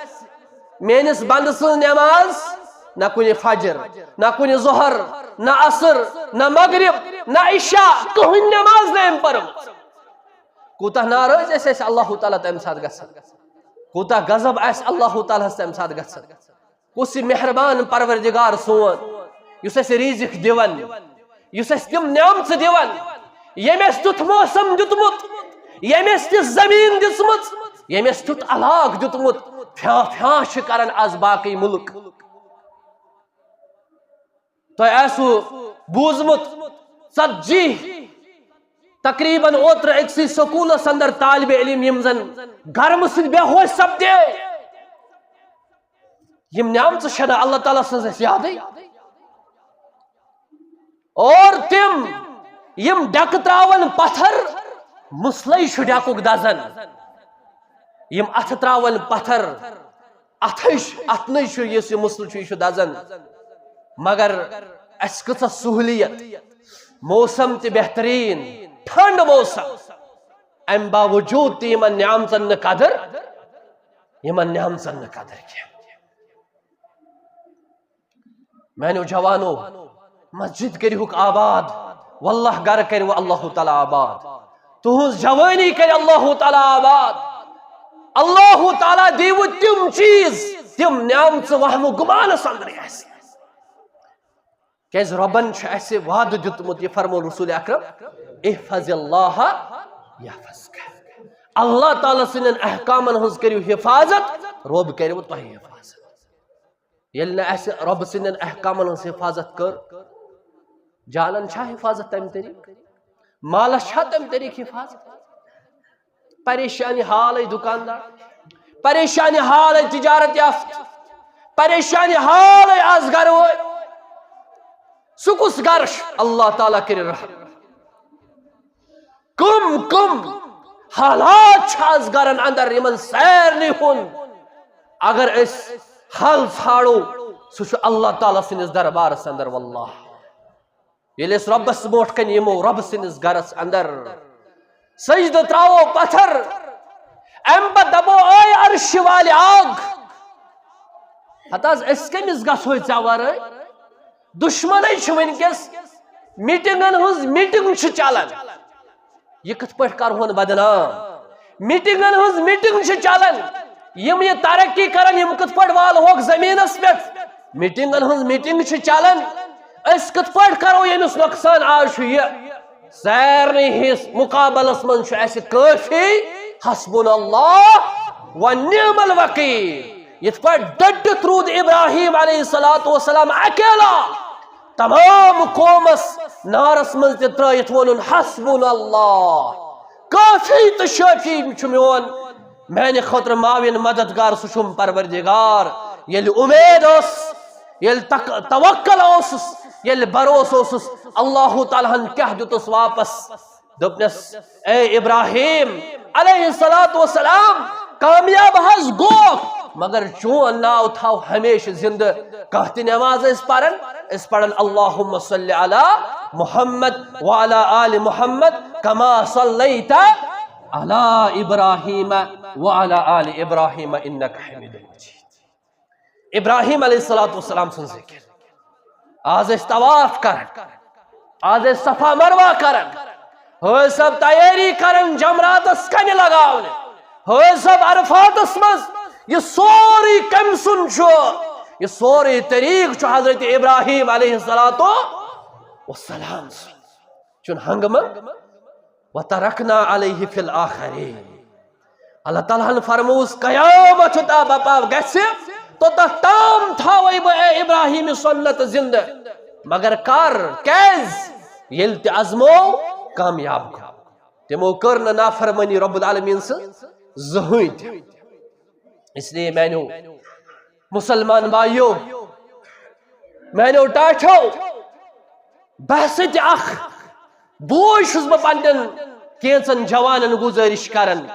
میٲنِس بندٕ سٕنٛز نماز، نہ کُنہِ فجر، نہ کُنہِ ظہر، نہ عصر، نہ مغرب، نہ عشاء، کٕہٕنۍ نماز نہٕ أمۍ پٔرمٕژ۔ کوٗتاہ ناراض آسہِ اَسہِ اللہ تعالیٰ تَمہِ ساتہٕ گژھان، کوٗتاہ غضب آسہِ اللہ تعالیٰ ہس تَمہِ ساتہٕ گژھان۔ کُس یہِ مہربان پروردگار سون، یُس اَسہِ رِزِق دِوان، یُس اَسہِ تِم نعمژٕ دِوان، ییٚمۍ اَسہِ تیُتھ موسم دیُتمُت، ییٚمۍ اَسہِ تِژھ زٔمیٖن دِژمٕژ، ییٚمۍ اَسہِ تیُتھ علاقہٕ دیُتمُت، فیاں فیاں چھِ کران از باقٕے مُلک۔ تۄہہِ آسِوٕ بوٗزمُت، ژتجی، تقریباً اوترٕ أکسٕے سکوٗلس اندر طالب علم یِم زن گرمہٕ سۭتۍ بے ہوش سپدے، یِم نعمژٕ چھنہٕ اللہ تعالیٰ سٕنٛز اَسہِ یادٕے۔ اور تِم یِم ڈکہٕ تراون پتھر، مسلے چھُ ڈکُک دزان۔ یِم اتھٕ تراون پتھر، اتھٕچ، اتھنٕچ چھُ یُس یہِ مسلہٕ چھُ، یہِ چھُ دزان۔ مگر اَسہِ کۭژاہ سہوٗلیت، موسم تہِ بہتریٖن، ٹھنڈ موسم، امہِ باوجوٗد تہِ یِمن نعمژن نہٕ قدر۔ یِمن نعمژن نہٕ قدر کینٛہہ۔ میانیو جوانو، مسجد کٔرِہُکھ آباد، واللہ گرٕ کٔرِو اللہ تعالیٰ آباد، تُہنٛز جوٲنی کٔرِ اللہ تعالیٰ آباد۔ اللہ تعالیٰ دیٖوٕ تِم چیٖز، تِم نعمژٕ وہمہٕ گُمانس اندرٕے آسہِ۔ کیازِ رۄبن چھُ اَسہِ وعدٕ دیُتمُت، یہِ فرموو رسول اکرم، "احفظ اللہ یحفظک"۔ اللہ تعالیٰ سٕنٛدٮ۪ن احکامن ہٕنٛز کٔرِو حفاظت، رۄب کَرِوٕ تۄہہِ حفاظت۔ ییٚلہِ نہٕ اَسہِ رۄبہٕ سٕنٛدٮ۪ن احکامن ہٕنٛز حفاظت کٔر، جانن چھا حفاظت تَمہِ طریٖقہٕ؟ مالس چھا تَمہِ طریٖقہٕ حفاظت؟ پریشانی حالٕے دُکاندار، پریشانی حالٕے تجارت یافتہٕ، پریشانی حالٕے آز گرٕ وٲلۍ۔ سُہ کُس گرٕ چھُ؟ اللہ تعالیٰ کٔرِنۍ رحم۔ کم کم حالات چھِ آز گرن اندر، یِمن سارنٕے ہُنٛد اگر أسۍ حل ژھانڈو، سُہ چھُ اللہ تعالیٰ سٕنٛدِس دربارس اندر۔ واللہ، ییٚلہِ أسۍ رۄبس برونٛٹھ کنہِ یِمو، رۄبہٕ سٕنٛدِس گرس اندر سجدٕ تراوو پتھر، امہِ پتہٕ دپو، "اے عرشہِ والہِ آگ، ہتہٕ حظ أسۍ کٔمِس گژھو ژےٚ ورٲے؟" دُشمنٕے چھِ وٕنکیٚس، میٖٹِنٛگن ہٕنٛز میٖٹِنٛگ چھِ چلان۔ یہِ کِتھ پٲٹھۍ کرہون بدنام؟ میٖٹِنٛگن ہٕنٛز میٖٹِنٛگ چھِ چلان۔ یِم یہِ ترقی کران، یِم کِتھ پٲٹھۍ والہوکھ زٔمیٖنس پٮ۪ٹھ؟ میٖٹِنٛگن ہٕنٛز میٖٹِنٛگ چھِ چلان۔ أسۍ کِتھ پٲٹھۍ کرو ییٚمِس نۄقصان؟ آز چھُ یہِ سارنٕے ہِس مُقابلس منٛز چھُ اَسہِ کٲفی، حسبنا اللہ و نعم الوکیل۔ یِتھ پٲٹھۍ ڈٔٹِتھ روٗد ابراہیم علیہ الصلوۃ والسلام اکیلا، تمام قومس نارس منٛز تہِ ترٲیِتھ ووٚنُن، "حسبنا اللہ، کٲفی تہٕ شٲفی چھُ میون، میانہِ خٲطرٕ معاون مددگار سُہ چھُم پروردگار۔" ییٚلہِ اُمید ٲس، ییٚلہِ تک-، توکل اوسُس، ییٚلہِ بھروسہٕ اوسُس، اللہ تعالیٰ ہن کیٛاہ دیُتُس واپس؟ دوٚپنس، "اے ابراہیم علیہ الصلوۃ والسلام، کامیاب حظ گوکھ، مگر چون ناو تھاو ہمیشہِ زندٕ۔ کانٛہہ تہِ نماز ٲسۍ پران، أسۍ پران اللہم صلی علی محمد وعلی آل محمد کما صلیت علی ابراہیم وعلی آل ابراہیم انک حمید مجید۔" ابراہیم علیہ الصلوۃ والسلام سُنٛد ذکر۔ آز ٲسۍ طواف کران، آز ٲسۍ صفا مروہ کران، حٲج صٲب تیٲری کران جمراتس کنہِ لگاونہِ، حٲج صٲب عرفاتس منٛز۔ یہِ سورُے کٔمۍ سُنٛد چھُ؟ یہِ سورُے طریٖقہٕ چھُ حضرت ابراہیم علیہ الصلوۃ والسلام سُنٛد۔ چھُنہٕ ہنگہٕ منٛگہٕ۔ "وترکنا علیہ فی الآخرین۔" اللہ تعالیٰ ہن فرمووُس، قیامت یوٚتام بپا گژھِ، توٚتتھ تام تھاوے بہٕ اے ابراہیم سنت زندٕ۔ مگر کر؟ کیازِ؟ ییٚلہِ تہِ ازمو، کامیاب گوٚو۔ تِمو کٔر نہٕ نافرمٲنی رب العالمین سٕنٛز زٕہٕنۍ تہِ۔ اس لیے میانیو مسلمان بایو، میانیو ٹاٹھیو، بحث تہِ اکھ بوے چھُس بہٕ پننٮ۪ن کینٛژن جوانن گزٲرش کران،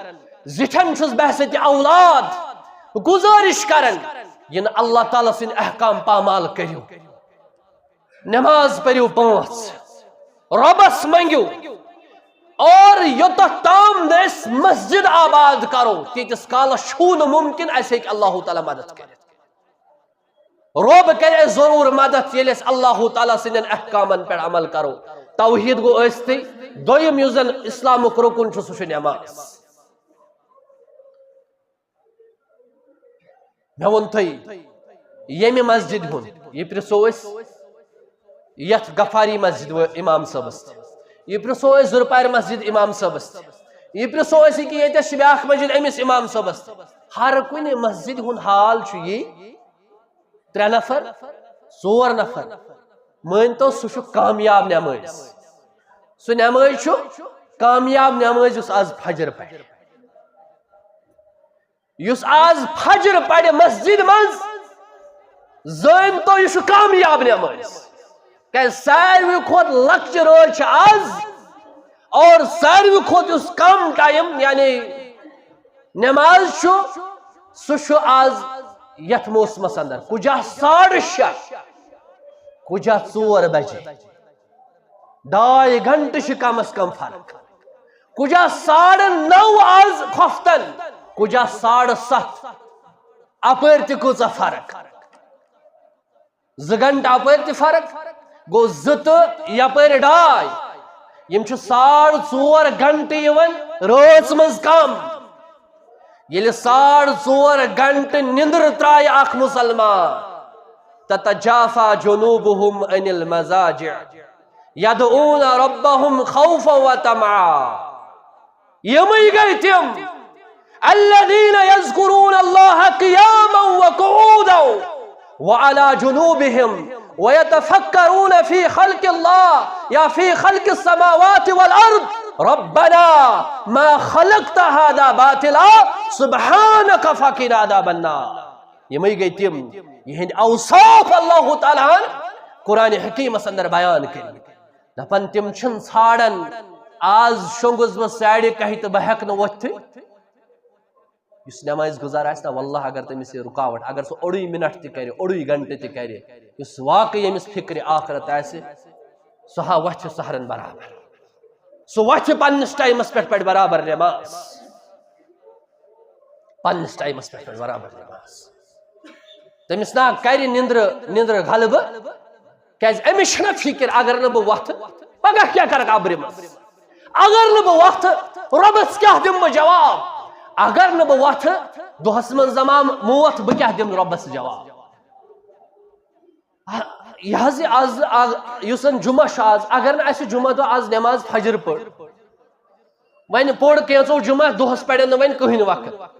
زِٹھٮ۪ن چھُس بحث تہِ اولاد گزٲرش کران، یِنہٕ اللہ تعالیٰ سٕنٛدۍ احکام پامال کٔرِو، نماز پٔرِو پانٛژھ، رۄبس منٛگِو، اور یوٚتتھ تام نہٕ أسۍ مسجد آباد کرو، تیٖتِس کالس چھُو نہٕ مُمکِن اَسہِ ہیٚکہِ اللہ تعالیٰ مدد کٔرِتھ۔ رۄب کرِ اَسہِ ضروٗر مدد، ییٚلہِ أسۍ اللہ تعالیٰ سٕنٛدٮ۪ن احکامن پٮ۪ٹھ عمل کرو۔ توحیٖد گوٚو ٲسۍتھٕے۔ دوٚیِم یُس زن اسلامُک رُکُن چھُ، سُہ چھُ نماز۔ مےٚ ووٚن تۄہہِ، ییٚمہِ مسجدِ ہُنٛد، یہِ پرٛژھو أسۍ یتھ غفاری مسجد و-، امام صٲبس تہِ۔ یہِ پرٛژھو أسۍ زُرپارِ مسجد امام صٲبس تہِ۔ یہِ پرٛژھو أسۍ یہِ کہِ ییٚتٮ۪س چھِ بیٛاکھ مسجد أمِس امام صٲبس تہِ۔ ہر کُنہِ مسجدِ ہُنٛد حال چھُ یی، ترٛےٚ نفر، ژور نفر، مٲنۍ تو سُہ چھُ کامیاب نمٲزۍ۔ سُہ نمٲزۍ چھُ کامیاب نمٲزۍ یُس آز فجر پرِ۔ یُس آز فجر پرِ مسجد منٛز، زٲنۍ تو یہِ چھُ کامیاب نمٲزۍ۔ کیازِ ساروی کھۄتہٕ لۄکچہِ رٲژ چھِ آز، اور ساروی کھۄتہٕ یُس کم ٹائم یعنی نماز چھُ، سُہ چھُ آز یتھ موسمس اندر کُجا ساڑٕ شےٚ، کُجا ژور بجے۔ ڈاے گھنٹہٕ چھِ کم از کم فرق۔ کُجا ساڑٕ نو آز کھۄفتن، کُجا ساڑٕ ستھ۔ اپٲرۍ تہِ کۭژاہ فرق۔ زٕ گھنٹہٕ اپٲرۍ تہِ فرق، گوٚو زٕ تہٕ یپٲرۍ ڈاے۔ یِم چھِ ساڑ ژور گھنٹہٕ یِوان رٲژ منٛز کم۔ ییٚلہِ ساڑ ژور گھنٹہٕ نِندٕر ترٛایہِ اکھ مُسلمان، تتجافی جنوبہم عن المضاجع یدعون ربہم خوفا وطمعا۔ یِمٕے گٔے تِم، الذین یذکرون اللہ قیاما وقعودا وعلی جنوبہم ویتفکرون فی خلق اللہ یا فی خلق السماوات والارض ربنا ما خلقت هذا باطلا سبحانک فقنا عذاب النار۔ یِمٕے گٔے تِم، یِہنٛدۍ اوصاف اللہ تعالیٰ ہن قرآن حکیمس اندر بیان کٔرمٕتۍ۔ دپان تِم چھِنہٕ ژھانڈان، آز شۄنٛگُس بہٕ ساڑِ کاہہِ تہٕ بہٕ ہٮ۪کہٕ نہٕ وۄتھتھٕے۔ یُس نمازِ گُزار آسہِ نا، واللہ اگر تٔمِس یہِ رُکاوٹ، اگر سُہ اوٚڑُے منٹ تہِ کرِ، اوٚڑُے گھنٹہٕ تہِ کرِ، یُس واقعی ییٚمِس فکرِ آخرت آسہِ، سُہ ہا وۄتھِ سحرن برابر۔ سُہ وۄتھِ پننِس ٹایمس پٮ۪ٹھ، پٮ۪ٹھ برابر نماز۔ پننِس ٹایمس پٮ۪ٹھ، پٮ۪ٹھ برابر نماز۔ تٔمِس نا کرِ نِندرٕ، نِندرٕ غلبہٕ، کیازِ أمِس چھنہ فکر، اگر نہٕ بہٕ وۄتھٕ، پگاہ کیٛاہ کرٕ قبرِ منٛز؟ اگر نہٕ بہٕ وۄتھٕ، رۄبس کیٛاہ دِمہٕ بہٕ جواب؟ اگر نہٕ بہٕ وۄتھٕ، دۄہس منٛز دما موت، بہٕ کیٛاہ دِمہٕ رۄبس جواب؟ آ، یہِ حظ یہِ آز، آز یُس زن جمعہ چھُ آز، اگر نہٕ اسہِ جمعہ دۄہ آز نماز فجر پٔر، وۄنۍ پوٚر کینٛژو جمعہ، دۄہس پرن نہٕ وۄنۍ کٕہٕنۍ وقت،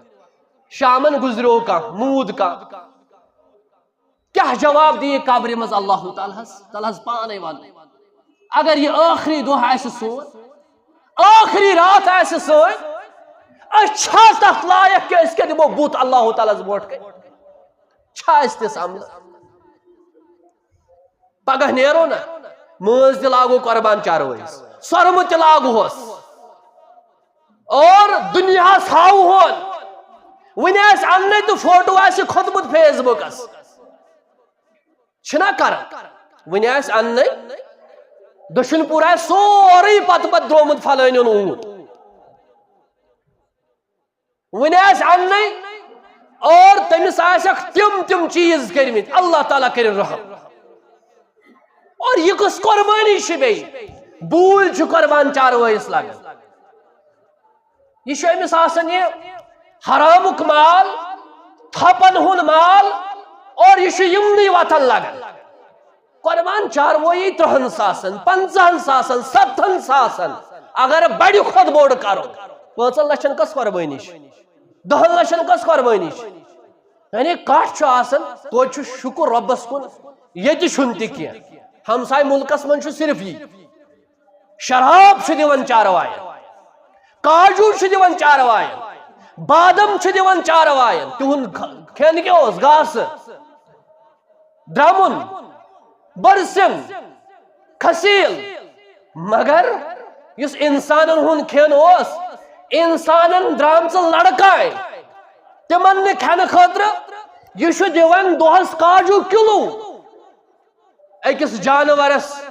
شامن گُزریو کانٛہہ، موٗد کانٛہہ، کیٛاہ جواب دِیہِ قبرِ منٛز اللہ تعالیٰ ہس؟ تلہٕ حظ پانے ون۔ اگر یہِ ٲخری دۄہ آسہِ سون، ٲخری راتھ آسہِ سٲنۍ، أسۍ چھا تتھ لایق کہِ أسۍ کیٛاہ دِمو بُتھ اللہ تعالیٰ ہس برونٛٹھ کنہِ؟ چھا أسۍ تِژھ عملہٕ؟ پگاہ نیرو نا، مٲنز تہِ لاگو قربان چاروٲیِس، سۄرمہٕ تہِ لاگہوس۔ اور دُنیاہس ہاوہون۔ وٕنہِ آسہِ اننَے تہٕ فوٹو آسہِ کھوٚتمُت فیس بُکس۔ چھِنا کران؟ وٕنہِ آسہِ اننَے، دٔچھُن پوٗر آسہِ سورُے پتہٕ پتہٕ درٛومُت فلٲنۍ اوٚن اوٗنٹ۔ وٕنہِ آسہِ اننَے اور تٔمِس آسٮ۪کھ تِم تِم چیٖز کٔرمٕتۍ، اللہ تعالیٰ کٔرِن رحم۔ اور یہِ کۄس قۄربٲنی چھِ بیٚیہِ؟ بوٗلۍ چھِ قۄربان چاروٲیِس لگان۔ یہِ چھُ أمِس آسان یہِ حرامُک مال، تھپن ہُنٛد مال، اور یہِ چھُ یِمنٕے وتن لگان۔ قۄربان چاروٲیی ترٛہن ساسن، پنٛژاہن ساسن، ستتھن ساسن، اگر بڑِ کھۄتہٕ بوٚڑ کرو، پانٛژن لچھن کۄس قۄربٲنی چھِ؟ دہن لچھن کۄس قۄربٲنی چھِ؟ یعنی کٹھ چھُ آسان، توتہِ چھُ شُکر رۄبس کُن، ییٚتہِ چھُنہٕ تہِ کینٛہہ۔ ہمساے مُلکس منٛز چھُ صرف یی۔ شراب چھِ دِوان چاروایَن، کاجوٗ چھِ دِوان چاروایَن، بادام چھِ دِوان چاروایَن۔ تِہُنٛد کھ-، کھٮ۪ن کیٛاہ اوس؟ گاسہٕ، درٛمُن، بٔرسِم، کھسیٖل۔ مگر یُس اِنسانَن ہُنٛد کھٮ۪ن اوس، اِنسانَن درٛامژٕ لڑکاے، تِمَن نہٕ کھٮ۪نہٕ خٲطرٕ، یہِ چھُ دِوان دۄہَس کاجوٗ کِلوٗ۔ أکِس جانورس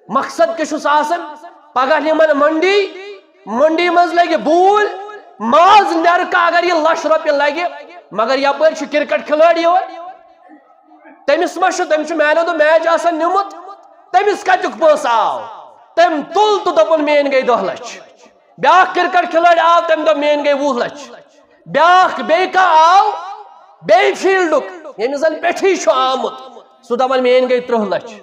مقصد کیٛاہ چھُس آسان؟ پگاہ نِمن منڈی، منڈی منٛز لگہِ بوٗلۍ، ماز نیرٕ کا اگر یہِ لچھ رۄپیہِ لگہِ، مگر یپٲرۍ چھُ کرکٹ کھلٲڑۍ یِوان، تٔمِس ما چھُ، تٔمِس چھُ man of the match آسان نیومُت، تٔمِس کتیُک پونٛسہٕ آو؟ تٔمۍ تُل تہٕ دوٚپُن، "میٲنۍ گٔے دَہ لچھ۔" بیٛاکھ کرکٹ کھلٲڑۍ آو، تٔمۍ دوٚپ، "میٲنۍ گٔے وُہ لچھ۔" بیٛاکھ بیٚیہِ کانٛہہ آو، بیٚیہِ فیلڈُک، ییٚمِس زن پٮ۪ٹھٕے چھُ آمُت، سُہ دپان، "میٲنۍ گٔے ترٕٛہ لچھ۔"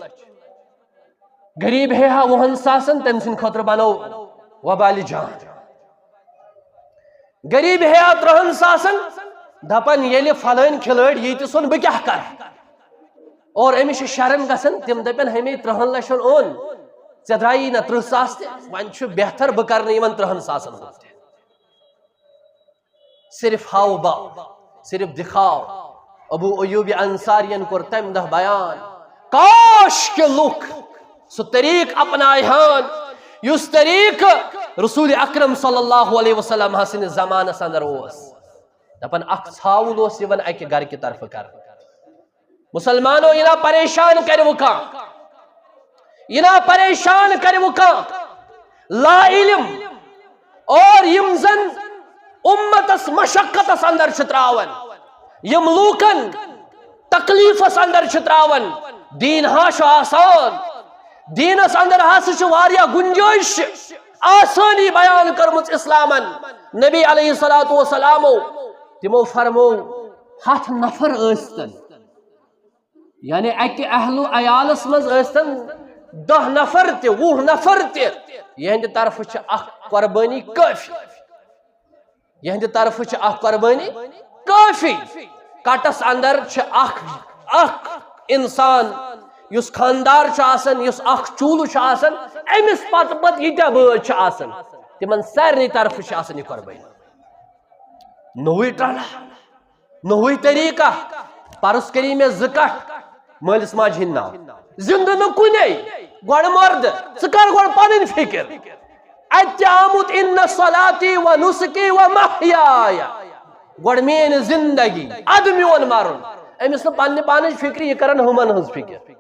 غریب ہے ہا وُہن ساسن، تٔمۍ سٕنٛدِ خٲطرٕ بنوو وبالِ جان۔ غریب ہے ہا ترٕٛہن ساسن، دپان، "ییٚلہِ فلٲنۍ کھلٲڑۍ یی تہٕ سون، بہٕ کیٛاہ کرٕ؟" اور أمِس چھِ شرم گژھان، تِم دپن، "ہمے ترٕٛہن لچھن اوٚن، ژےٚ درٛایی نہ ترٕٛہ ساس تہِ، وۄنۍ چھُ بہتر بہٕ کرٕ نہٕ یِمن ترٕٛہن ساسن ہُنٛد تہِ۔" صرف ہاو باو، صرف دکھاو۔ ابو ایوب انصارین کوٚر تمہِ دۄہ بیان، کاش کہ لُکھ سُہ طریق اپنایہن، یُس طریق رسول اکرم صلی اللہ علیہ وسلم سٕنٛدِس زمانس اندر اوس۔ دپان، اکھ ژھاوُل اوس یِوان اکہِ گرٕ کہِ طرفہٕ کرنہٕ۔ مسلمانو، یہِ نا پریشان کرِ وۄنۍ کانٛہہ، یہِ نا پریشان کرِ وۄنۍ کانٛہہ لا علم، اور یِم زن امتس مشقتس اندر چھِ تراوان، یِم لوٗکن تکلیفس اندر چھِ تراوان، دیٖن ہا چھُ آسان، دیٖنس اندر ہسا چھِ واریاہ گنجٲیش، آسٲنی بیان کٔرمٕژ اسلامن۔ نبی علیہ الصلوۃ والسلامو تِمو فرمو، ہتھ نفر ٲسۍتن، یعنی اکہِ اہل و عیالس منٛز ٲسۍتن دہ نفر تہِ، وُہ نفر تہِ، یِہنٛدِ طرفہٕ چھِ اکھ قربٲنی کٲفی۔ یِہنٛدِ طرفہٕ چھِ اکھ قربٲنی کٲفی۔ کٹس اندر چھِ اکھ، اکھ انسان یُس خاندار چھُ آسان، یُس اکھ چوٗلہٕ چھُ آسان، أمِس پتہٕ پتہٕ ییٖتیٛاہ بٲژ چھِ آسان، تِمن سارنٕے طرفہٕ چھِ آسان یہِ قربٲنی۔ نوٚوُے ٹرٛلہٕ، نوٚوُے طریٖقہ۔ پرُس کٔری مےٚ زٕ کٹھ مٲلِس ماجہِ ہِنٛدۍ ناو۔ زِندٕ نہٕ کُنے، گۄڈٕ مردٕ۔ ژٕ کر گۄڈٕ پنٕنۍ فکر۔ اتہِ تہِ آمُت، "ان صلاتی و نسکی و محیای"۔ گۄڈٕ میٲنۍ زندگی، ادٕ میون مرُن۔ أمِس نہٕ پننہِ پانٕچ فکر، یہِ کرن ہُمن ہٕنٛز فکر۔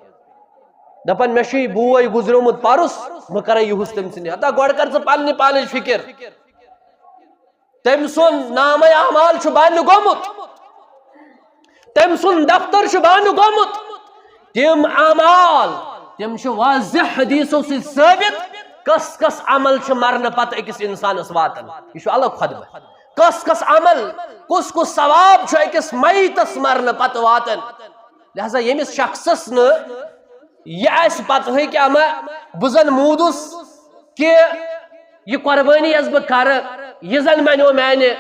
دپان، "مےٚ چھُ یہِ بوے گُزریومُت پرُس، بہٕ کرے یِہُس تٔمۍ سٕنٛدِ۔" ہتا گۄڈٕ کر ژٕ پننہِ پانٕچ فکر۔ تٔمۍ سُنٛد نامہ اعمال چھُ بند گوٚمُت، تٔمۍ سُنٛد دفتر چھُ بند گوٚمُت۔ تِم اعمال، تِم چھِ واضح حدیثو سۭتۍ ثٲبت، کس کس عمل چھُ مرنہٕ پتہٕ أکِس انسانس واتان۔ یہِ چھُ الگ خطبہٕ۔ کس کس عمل، کُس کُس ثواب چھُ أکِس میتس مرنہٕ پتہٕ واتان؟ لہذا ییٚمِس شخصس نہٕ یہِ آسہِ پتہٕے کہِ اما بہٕ زن موٗدُس، کہِ یہِ قربٲنی یۄس بہٕ کرٕ، یہِ زن بنیو میانہِ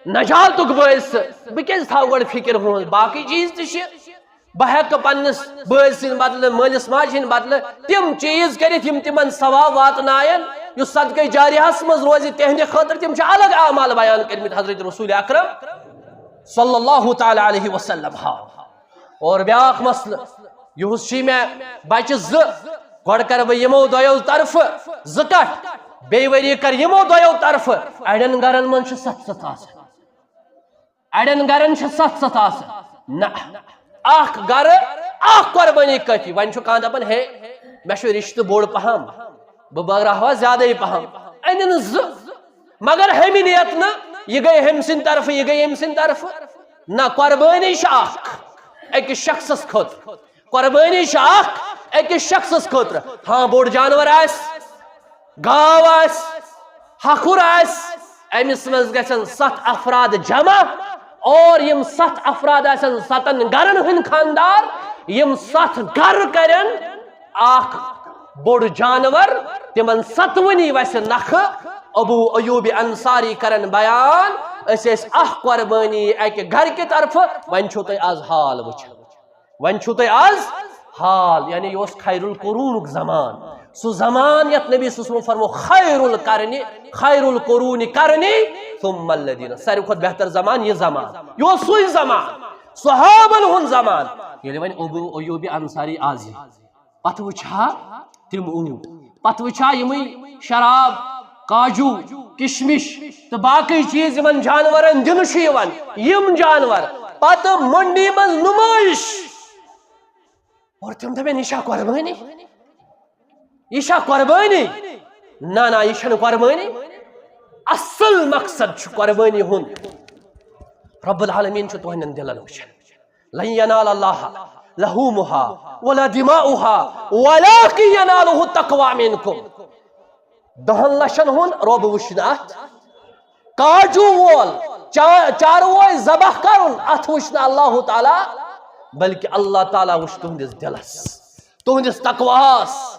نجاتُک بٲعث، بہٕ کیازِ تھاوٕ گۄڈٕ فکر ہُنٛد؟ باقٕے چیٖز تہِ چھِ، بہٕ ہٮ۪کہٕ پننِس بٲے سٕنٛدِ بدلہٕ، مٲلِس ماجہِ ہٕنٛدِ بدلہٕ تِم چیٖز کٔرِتھ، یِم تِمن ثواب واتناین، یُس صدقے جاریہس منٛز روزِ تِہنٛدِ خٲطرٕ۔ تِم چھِ الگ اعمال بیان کٔرمٕتۍ حضرت رسول اکرم صلی اللہ تعالی علیہ وسلم۔ ہا، اور بیاکھ مسلہٕ، یُہُس چھُے مےٚ بچہِ زٕ، گۄڈٕ کرٕ بہٕ یِمو دۄیو طرفہٕ زٕ کٹھ، بیٚیہِ ؤری کر یِمو دۄیو طرفہٕ۔ اڑٮ۪ن گرن منٛز چھِ ستھ ستھ آسان، اڑٮ۪ن گرن چھِ ستھ ستھ آسان۔ نہ، اکھ گرٕ، اکھ قربٲنی کٲفی۔ وۄنۍ چھُ کانٛہہ دپان، "ہے، مےٚ چھُ رشتہٕ بوٚڑ پہم، بہٕ بٲگراوہا زیادَے پہم، أنِن زٕ۔" مگر ہیٚمہِ نیت نہٕ، یہِ گٔے ہیٚمہِ سٕنٛدِ طرفہٕ، یہِ گٔے ییٚمہِ سٕنٛدِ طرفہٕ۔ نہ، قربٲنی چھِ اکھ أکِس شخصس خٲطرٕ، قربٲنی چھِ اکھ أکِس شخصس خٲطرٕ۔ ہاں، بوٚڑ جانور آسہِ، گاو آسہِ، ہکھُر آسہِ، أمِس منٛز گژھن ستھ افراد جمع، اور یِم ستھ افراد آسن ستن گرن ہٕنٛدۍ خاندار، یِم ستھ گرٕ کرن اکھ بوٚڑ جانور، تِمن ستوٕنی وسہِ نکھٕ۔ ابو ایوب انصاری کرن بیان، أسۍ ٲسۍ اکھ قربٲنی اکہِ گرٕ کہِ طرفہٕ، وۄنۍ چھِو تُہۍ از حال وٕچھان، وۄنۍ چھِو تُہۍ از حال، یعنی یہِ اوس خیر القرونُک زمان، سُہ زمان یتھ نبی صلی اللہ علیہ وسلم فرمو، "خیر القرنِ، خیر القرون قرنی ثم الذین"، ساروی کھۄتہٕ بہتر زمان یہِ زمان، یہِ اوس سُے زمان، صحابن ہُنٛد زمان۔ ییٚلہِ وۄنۍ ابو ایوب انصاری از یی، پتہٕ وٕچھِ ہا تِم اوٗنٹ، پتہٕ وٕچھِ ہا یِمٕے شراب، کاجو، کشمش تہٕ باقٕے چیٖز یِمن جانورن دِنہٕ چھُ یِوان، یِم جانور، پتہٕ منڈی منٛز نمٲیش۔ اور تِم دپن، "یہِ چھا قربٲنی؟ یہِ چھا قربٲنی؟" نہ، نہ، یہِ چھنہٕ قربٲنی۔ اصل مقصد چھُ قربٲنی ہُنٛد۔ رب العالمین چھُ تُہنٛدٮ۪ن دِلن وٕچھان۔ "لن ینال اللہ لحومها ولا دماؤها ولكن يناله التقوى منكم۔" دہن لچھن ہُنٛد رۄب وٕچھنہٕ اتھ، کاجو وول، چا-، چاروٲے ذبح کرُن، اتھ وٕچھنہٕ اللہ تعالیٰ، بلکہ اللہ تعالیٰ وٕچھ تُہنٛدِس دِلس، تُہنٛدِس تقواہس،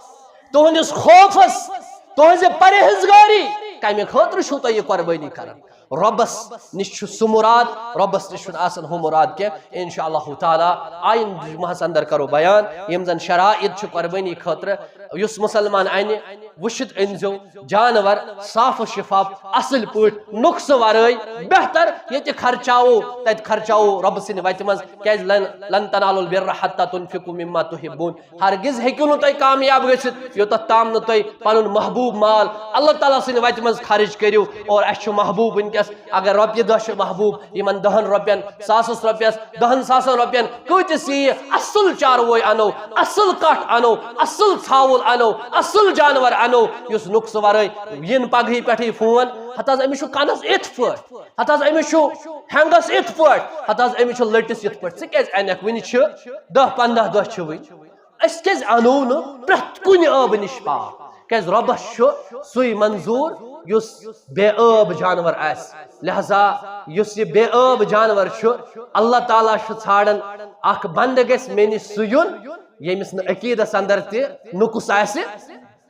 تُہنٛدِس خوفس، تُہنٛزِ پرہیزگٲری۔ کمہِ خٲطرٕ چھُو تُہۍ یہِ قربٲنی کران؟ رۄبس نِش چھُ سُہ مُراد، رۄبس نِش چھُنہٕ آسان ہُہ مُراد کینٛہہ۔ انشاء اللہ تعالیٰ آیندٕ جمعہس اندر کرو بیان یِم زن شرائط چھِ قربٲنی خٲطرٕ۔ یُس مسلمان انہِ، وٕچھِتھ أنۍزیو جانور صاف و شفاف، اصل پٲٹھۍ، نقصہٕ ورٲے، بہتر۔ ییٚتہِ خرچاوو، تتہِ خرچاوو رۄبہٕ سٕنٛدِ وتہِ منٛز، کیازِ لن، لن تنالوا البر حتى تنفقوا مما تحبون۔ ہرگز ہیٚکِو نہٕ تُہۍ کامیاب گٔژھِتھ یوٚتتھ تام نہٕ تُہۍ پنُن محبوب مال اللہ تعالیٰ سٕنٛدِ وتہِ منٛز خرٕچ کٔرِو۔ اور اسہِ چھُ محبوب وٕنکیٚس، اگر رۄپیہِ دہ چھِ محبوب، یِمن دہن رۄپین، ساسس رۄپیس، دہن ساسن رۄپین کۭتِس ییہِ؟ اصل چاروٲے انو، اصل کٹھ انو، اصل ژھاوُل انو، اصل جانور اَنو یُس نُقصہٕ وَرٲے یِن پَگہٕے پٮ۪ٹھٕے فون، ہَتہٕ حظ أمِس چھُ کَنَس یِتھ پٲٹھۍ، ہَتہٕ حظ أمِس چھُ ہٮ۪نٛگَس یِتھ پٲٹھۍ، ہَتہٕ حظ أمِس چھُ لٔٹِس یِتھ پٲٹھۍ، ژٕ کیٛازِ اَنَکھ؟ وٕنہِ چھِ دَہ پنٛداہ دۄہ چھِ وٕنہِ۔ أسۍ کیٛازِ اَنو نہٕ پرٛٮ۪تھ کُنہِ ٲبہٕ نِش پاک؟ کیٛازِ رۄبَس چھُ سُے منظوٗر یُس بے ٲب جانوَر آسہِ۔ لہذا یُس یہِ بے ٲب جانوَر چھُ، اللہ تعالیٰ چھُ ژھانٛڈان اَکھ بنٛدٕ گژھِ مےٚ نِش سُہ یُن، ییٚمِس نہٕ عقیٖدَس اَندَر تہِ نُقُص آسہِ،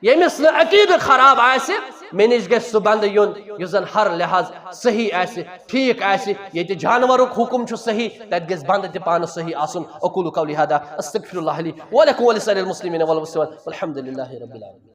ییٚمِس نہٕ عقیٖدٕ خراب آسہِ، مےٚ نِش گژھِ سُہ بنٛدٕ یُن یُس زَن ہر لحاظ صحیح آسہِ، ٹھیٖک آسہِ۔ ییٚتہِ جانوَرُک حُکُم چھُ صحیح، تَتہِ گژھِ بنٛدٕ تہِ پانہٕ صحیح آسُن۔ أقول قولی ہذا، استغفر اللہ لی ولکم ولسائر المسلمین والمسلمات، والحمد للہ رب العالمین۔